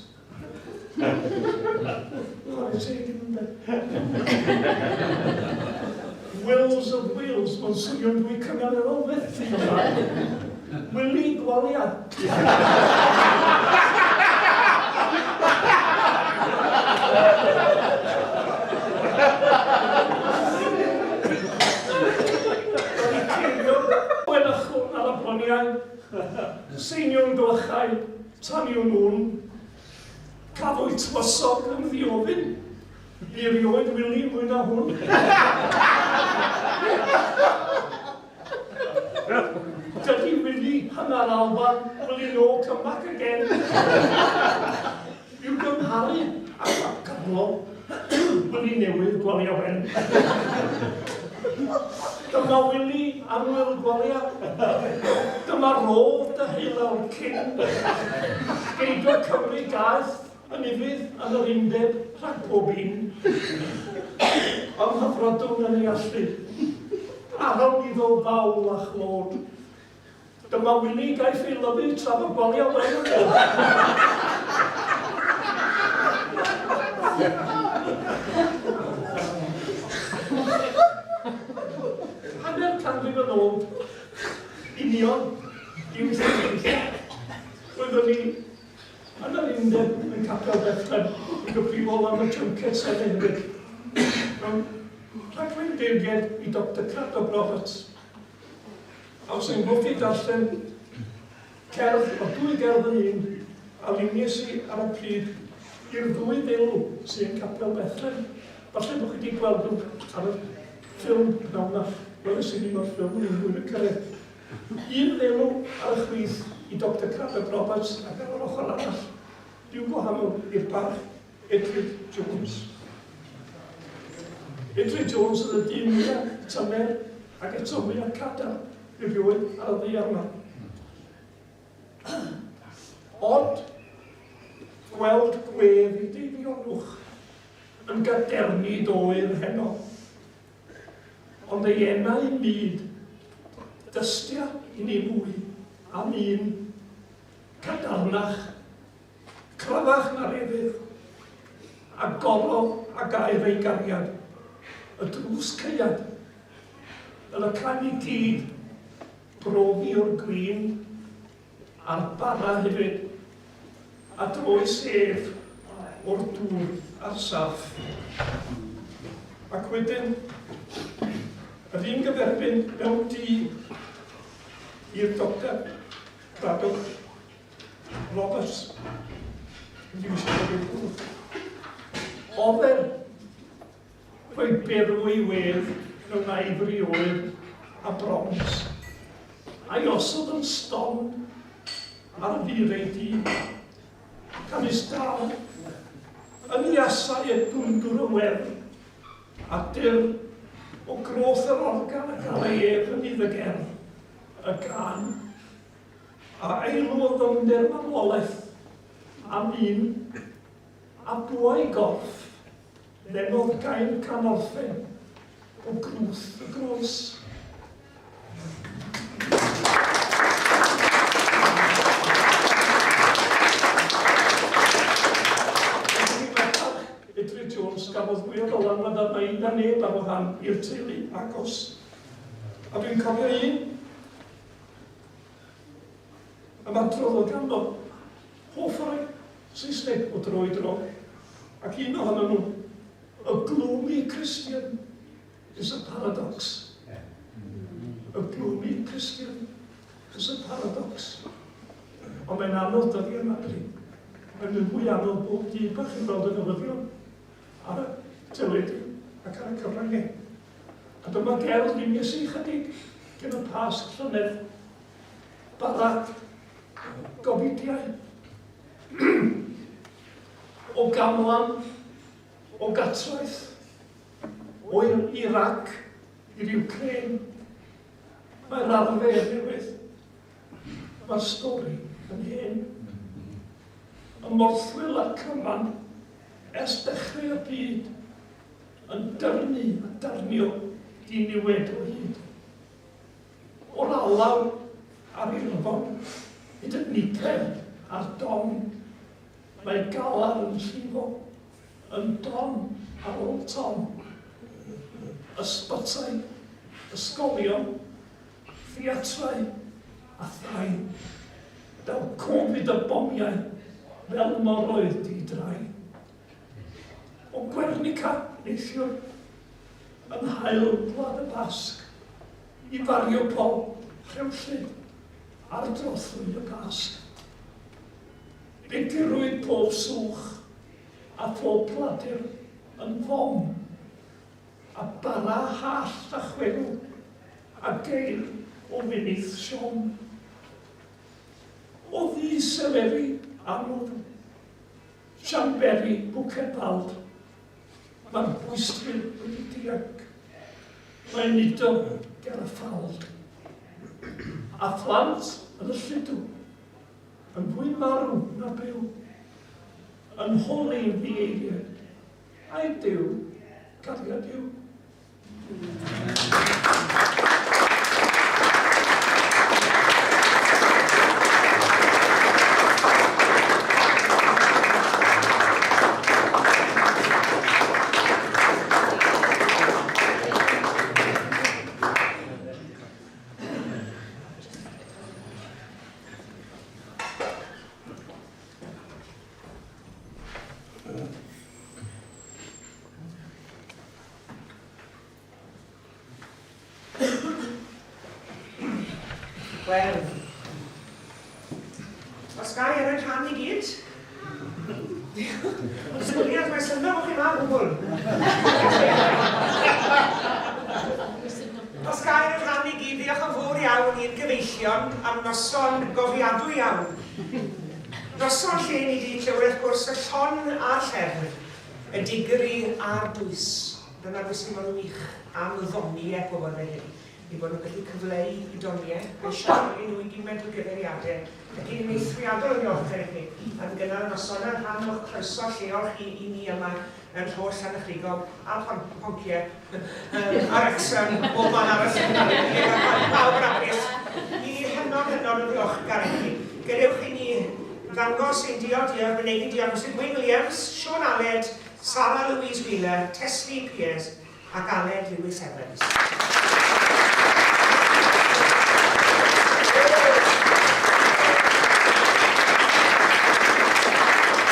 Chwarae teg yn ynde. Wills of Wales, mae'n swnio'n fwy cynganeddol fyth. Willy Gwalia. Gwenachwn ar y broniau, seiniwn glychau, taniwn wn, Cafwyd tywysog yn ddiofyn. Fi erioed wili mwy na hwn. Dydy Wili hanner Alban, will he no come back again? I'w gymharu â Ap Carlo, Wili newydd Gwalia Wen. Dyma Wili annwyl Gwalia. Dyma rodd dy heulawr cyn. Geidwad Cymru gaeth yn ufudd yn yr undeb rhag pob un. Ymhyfrydwn yn ei allu. Arawn iddo ddawl a chlod. Dyma Wili gaiff ei lyfu tra fo Gwalia Wen yn byw. Hanner canrif yn ôl, union i wythnos dwytha, roeddwn i yn yr undeb yn Capel Bethlehem yn gyfrifol am y junkets hefyd. Mewn rhaglen deyrnged i Doctor Cradock Roberts. A os yn hoffi darllen cerdd, o dwy gerdd yn un, a luniais i ar y pryd i'r ddwy ddelw sydd yn Capel Bethlehem. Falle bod chi wedi gweld nhw ar y ffilm pnawn 'ma. Weles i ddim o'r ffilm, o'n i'n hwyr yn cyrraedd. Un ddelw ar y chwith i Doctor Cradock Roberts ac ar yr ochr arall, rhyw gwahanol i'r parch Edryd Jones. Edryd Jones oedd y dyn mwyaf tymer ac eto mwyaf cadarn erioed ar y ddaear yma. Od gweld gwedd i deifionwch yn gadernid oer heno. Ond ei enau mud, dystia i ni mwy am un cadarnach Cryfach na'r efydd, agorodd a gair ei gariad, y drws caead, fel y caem i gyd brofi o'r gwin a'r bara hefyd, a droes ef o'r dŵr a'r saff. Ac wedyn, yr un gyferbyn mewn du i'r Doctor Cradock Roberts. Wedi wisgo ei bwrdd. Ofer rhoi berw ei wedd mewn aifri oer a brons, a'i osod yn stond ar fur ei dŷ. Canys dal yn iasau y dwndwr y werdd, a dur o groth yr organ a gael ei ef yn nydd y gerdd, y gân. A eilw o ddyfnder marwolaeth am un a bwâu gorff ddenodd gair canorffen o grwth y groes. Edward Jones gafodd fwy o ddylanwad arna i na neb ar wahân i'r teulu agos. A dwi'n cofio un Ymadrodd oedd ganddo hoff o rai Saesneg o dro i dro, ac un ohonyn nhw, A gloomy Christian is a paradox. A gloomy Christian is a paradox. Ond mae'n anodd dyddiau yma, dydy. Mae'n mynd fwy anodd bob dydd bach yn gweld y newyddion ar y teledu ac ar y cyfryngau. A dyma gerdd luniais i chydig cyn y Pasg llynedd. Bara gofidiau. O Gamlan, o Gatraeth, o'r Irac i'r Ukraine. Mae'r arfer newydd. Mae'r stori yn hen. Y morthwyl a'r cyfan ers dechrau y byd yn dyrnu a darnio diniwed o hyd. O'r alaw a'r irfon, hyd y nicer a'r don, mae galar yn llifo, yn don ar ôl ton. Ysbytai, ysgolion, theatrau a thai. Daw Covid a bomiau fel moroedd di-drai. O Guernica neithiwr, yn haul Gwlad y Basg, i Mariupol rhewllyd ar drothwy y Pasg. Fe gyrrwyd pob swch a phob pladur yn fom, a bara hallt a chwerw a geir O wenith siom. O ddu seleri anodd, siamberi Buchenwald, mae'r bwystfil wedi dianc, mae'n udo ger y ffald. A phlant yn y lludw, yn fwy marw na byw, yn holi'n ddieiriau, ai Duw, cariad yw? Wel, os ga i ar y rhan i gyd? Ond syniad, mae syndod bod chi'n dda gwbl. Os ga i ar y rhan i gyd, diolch yn fawr iawn i'n gyfeillion am noson gofiadwy iawn. Noson lle ni wedi clywed wrth gwrs y llon a'r llefn. Y digri a'r dwys. Dyna beth sy'n mor wych am ddoniau pobl fel hyn, eu bod nhw'n gallu cyfleu eu doniau, a'u siarad nhw i gymaint o gyfeiriadau. Felly, ni'n eithriadol o ddiolchgar i chi am gynnal y noson yna, rhan o'ch croeso lleol chi i ni yma yn Rhos Llanachrigog a Ponciau a Wrexham, bob man arall yng Nghymru. Mae pawb yn hapus. Ni hynod, hynod o ddiolchgar i chi. Gadewch i ni Ddangos ein diod diolch, mynegi diolch Mister Gwyn Williams, Siôn Aled, Sara Louise Wheeler, Tesni Peers ac Aled Lewis Evans.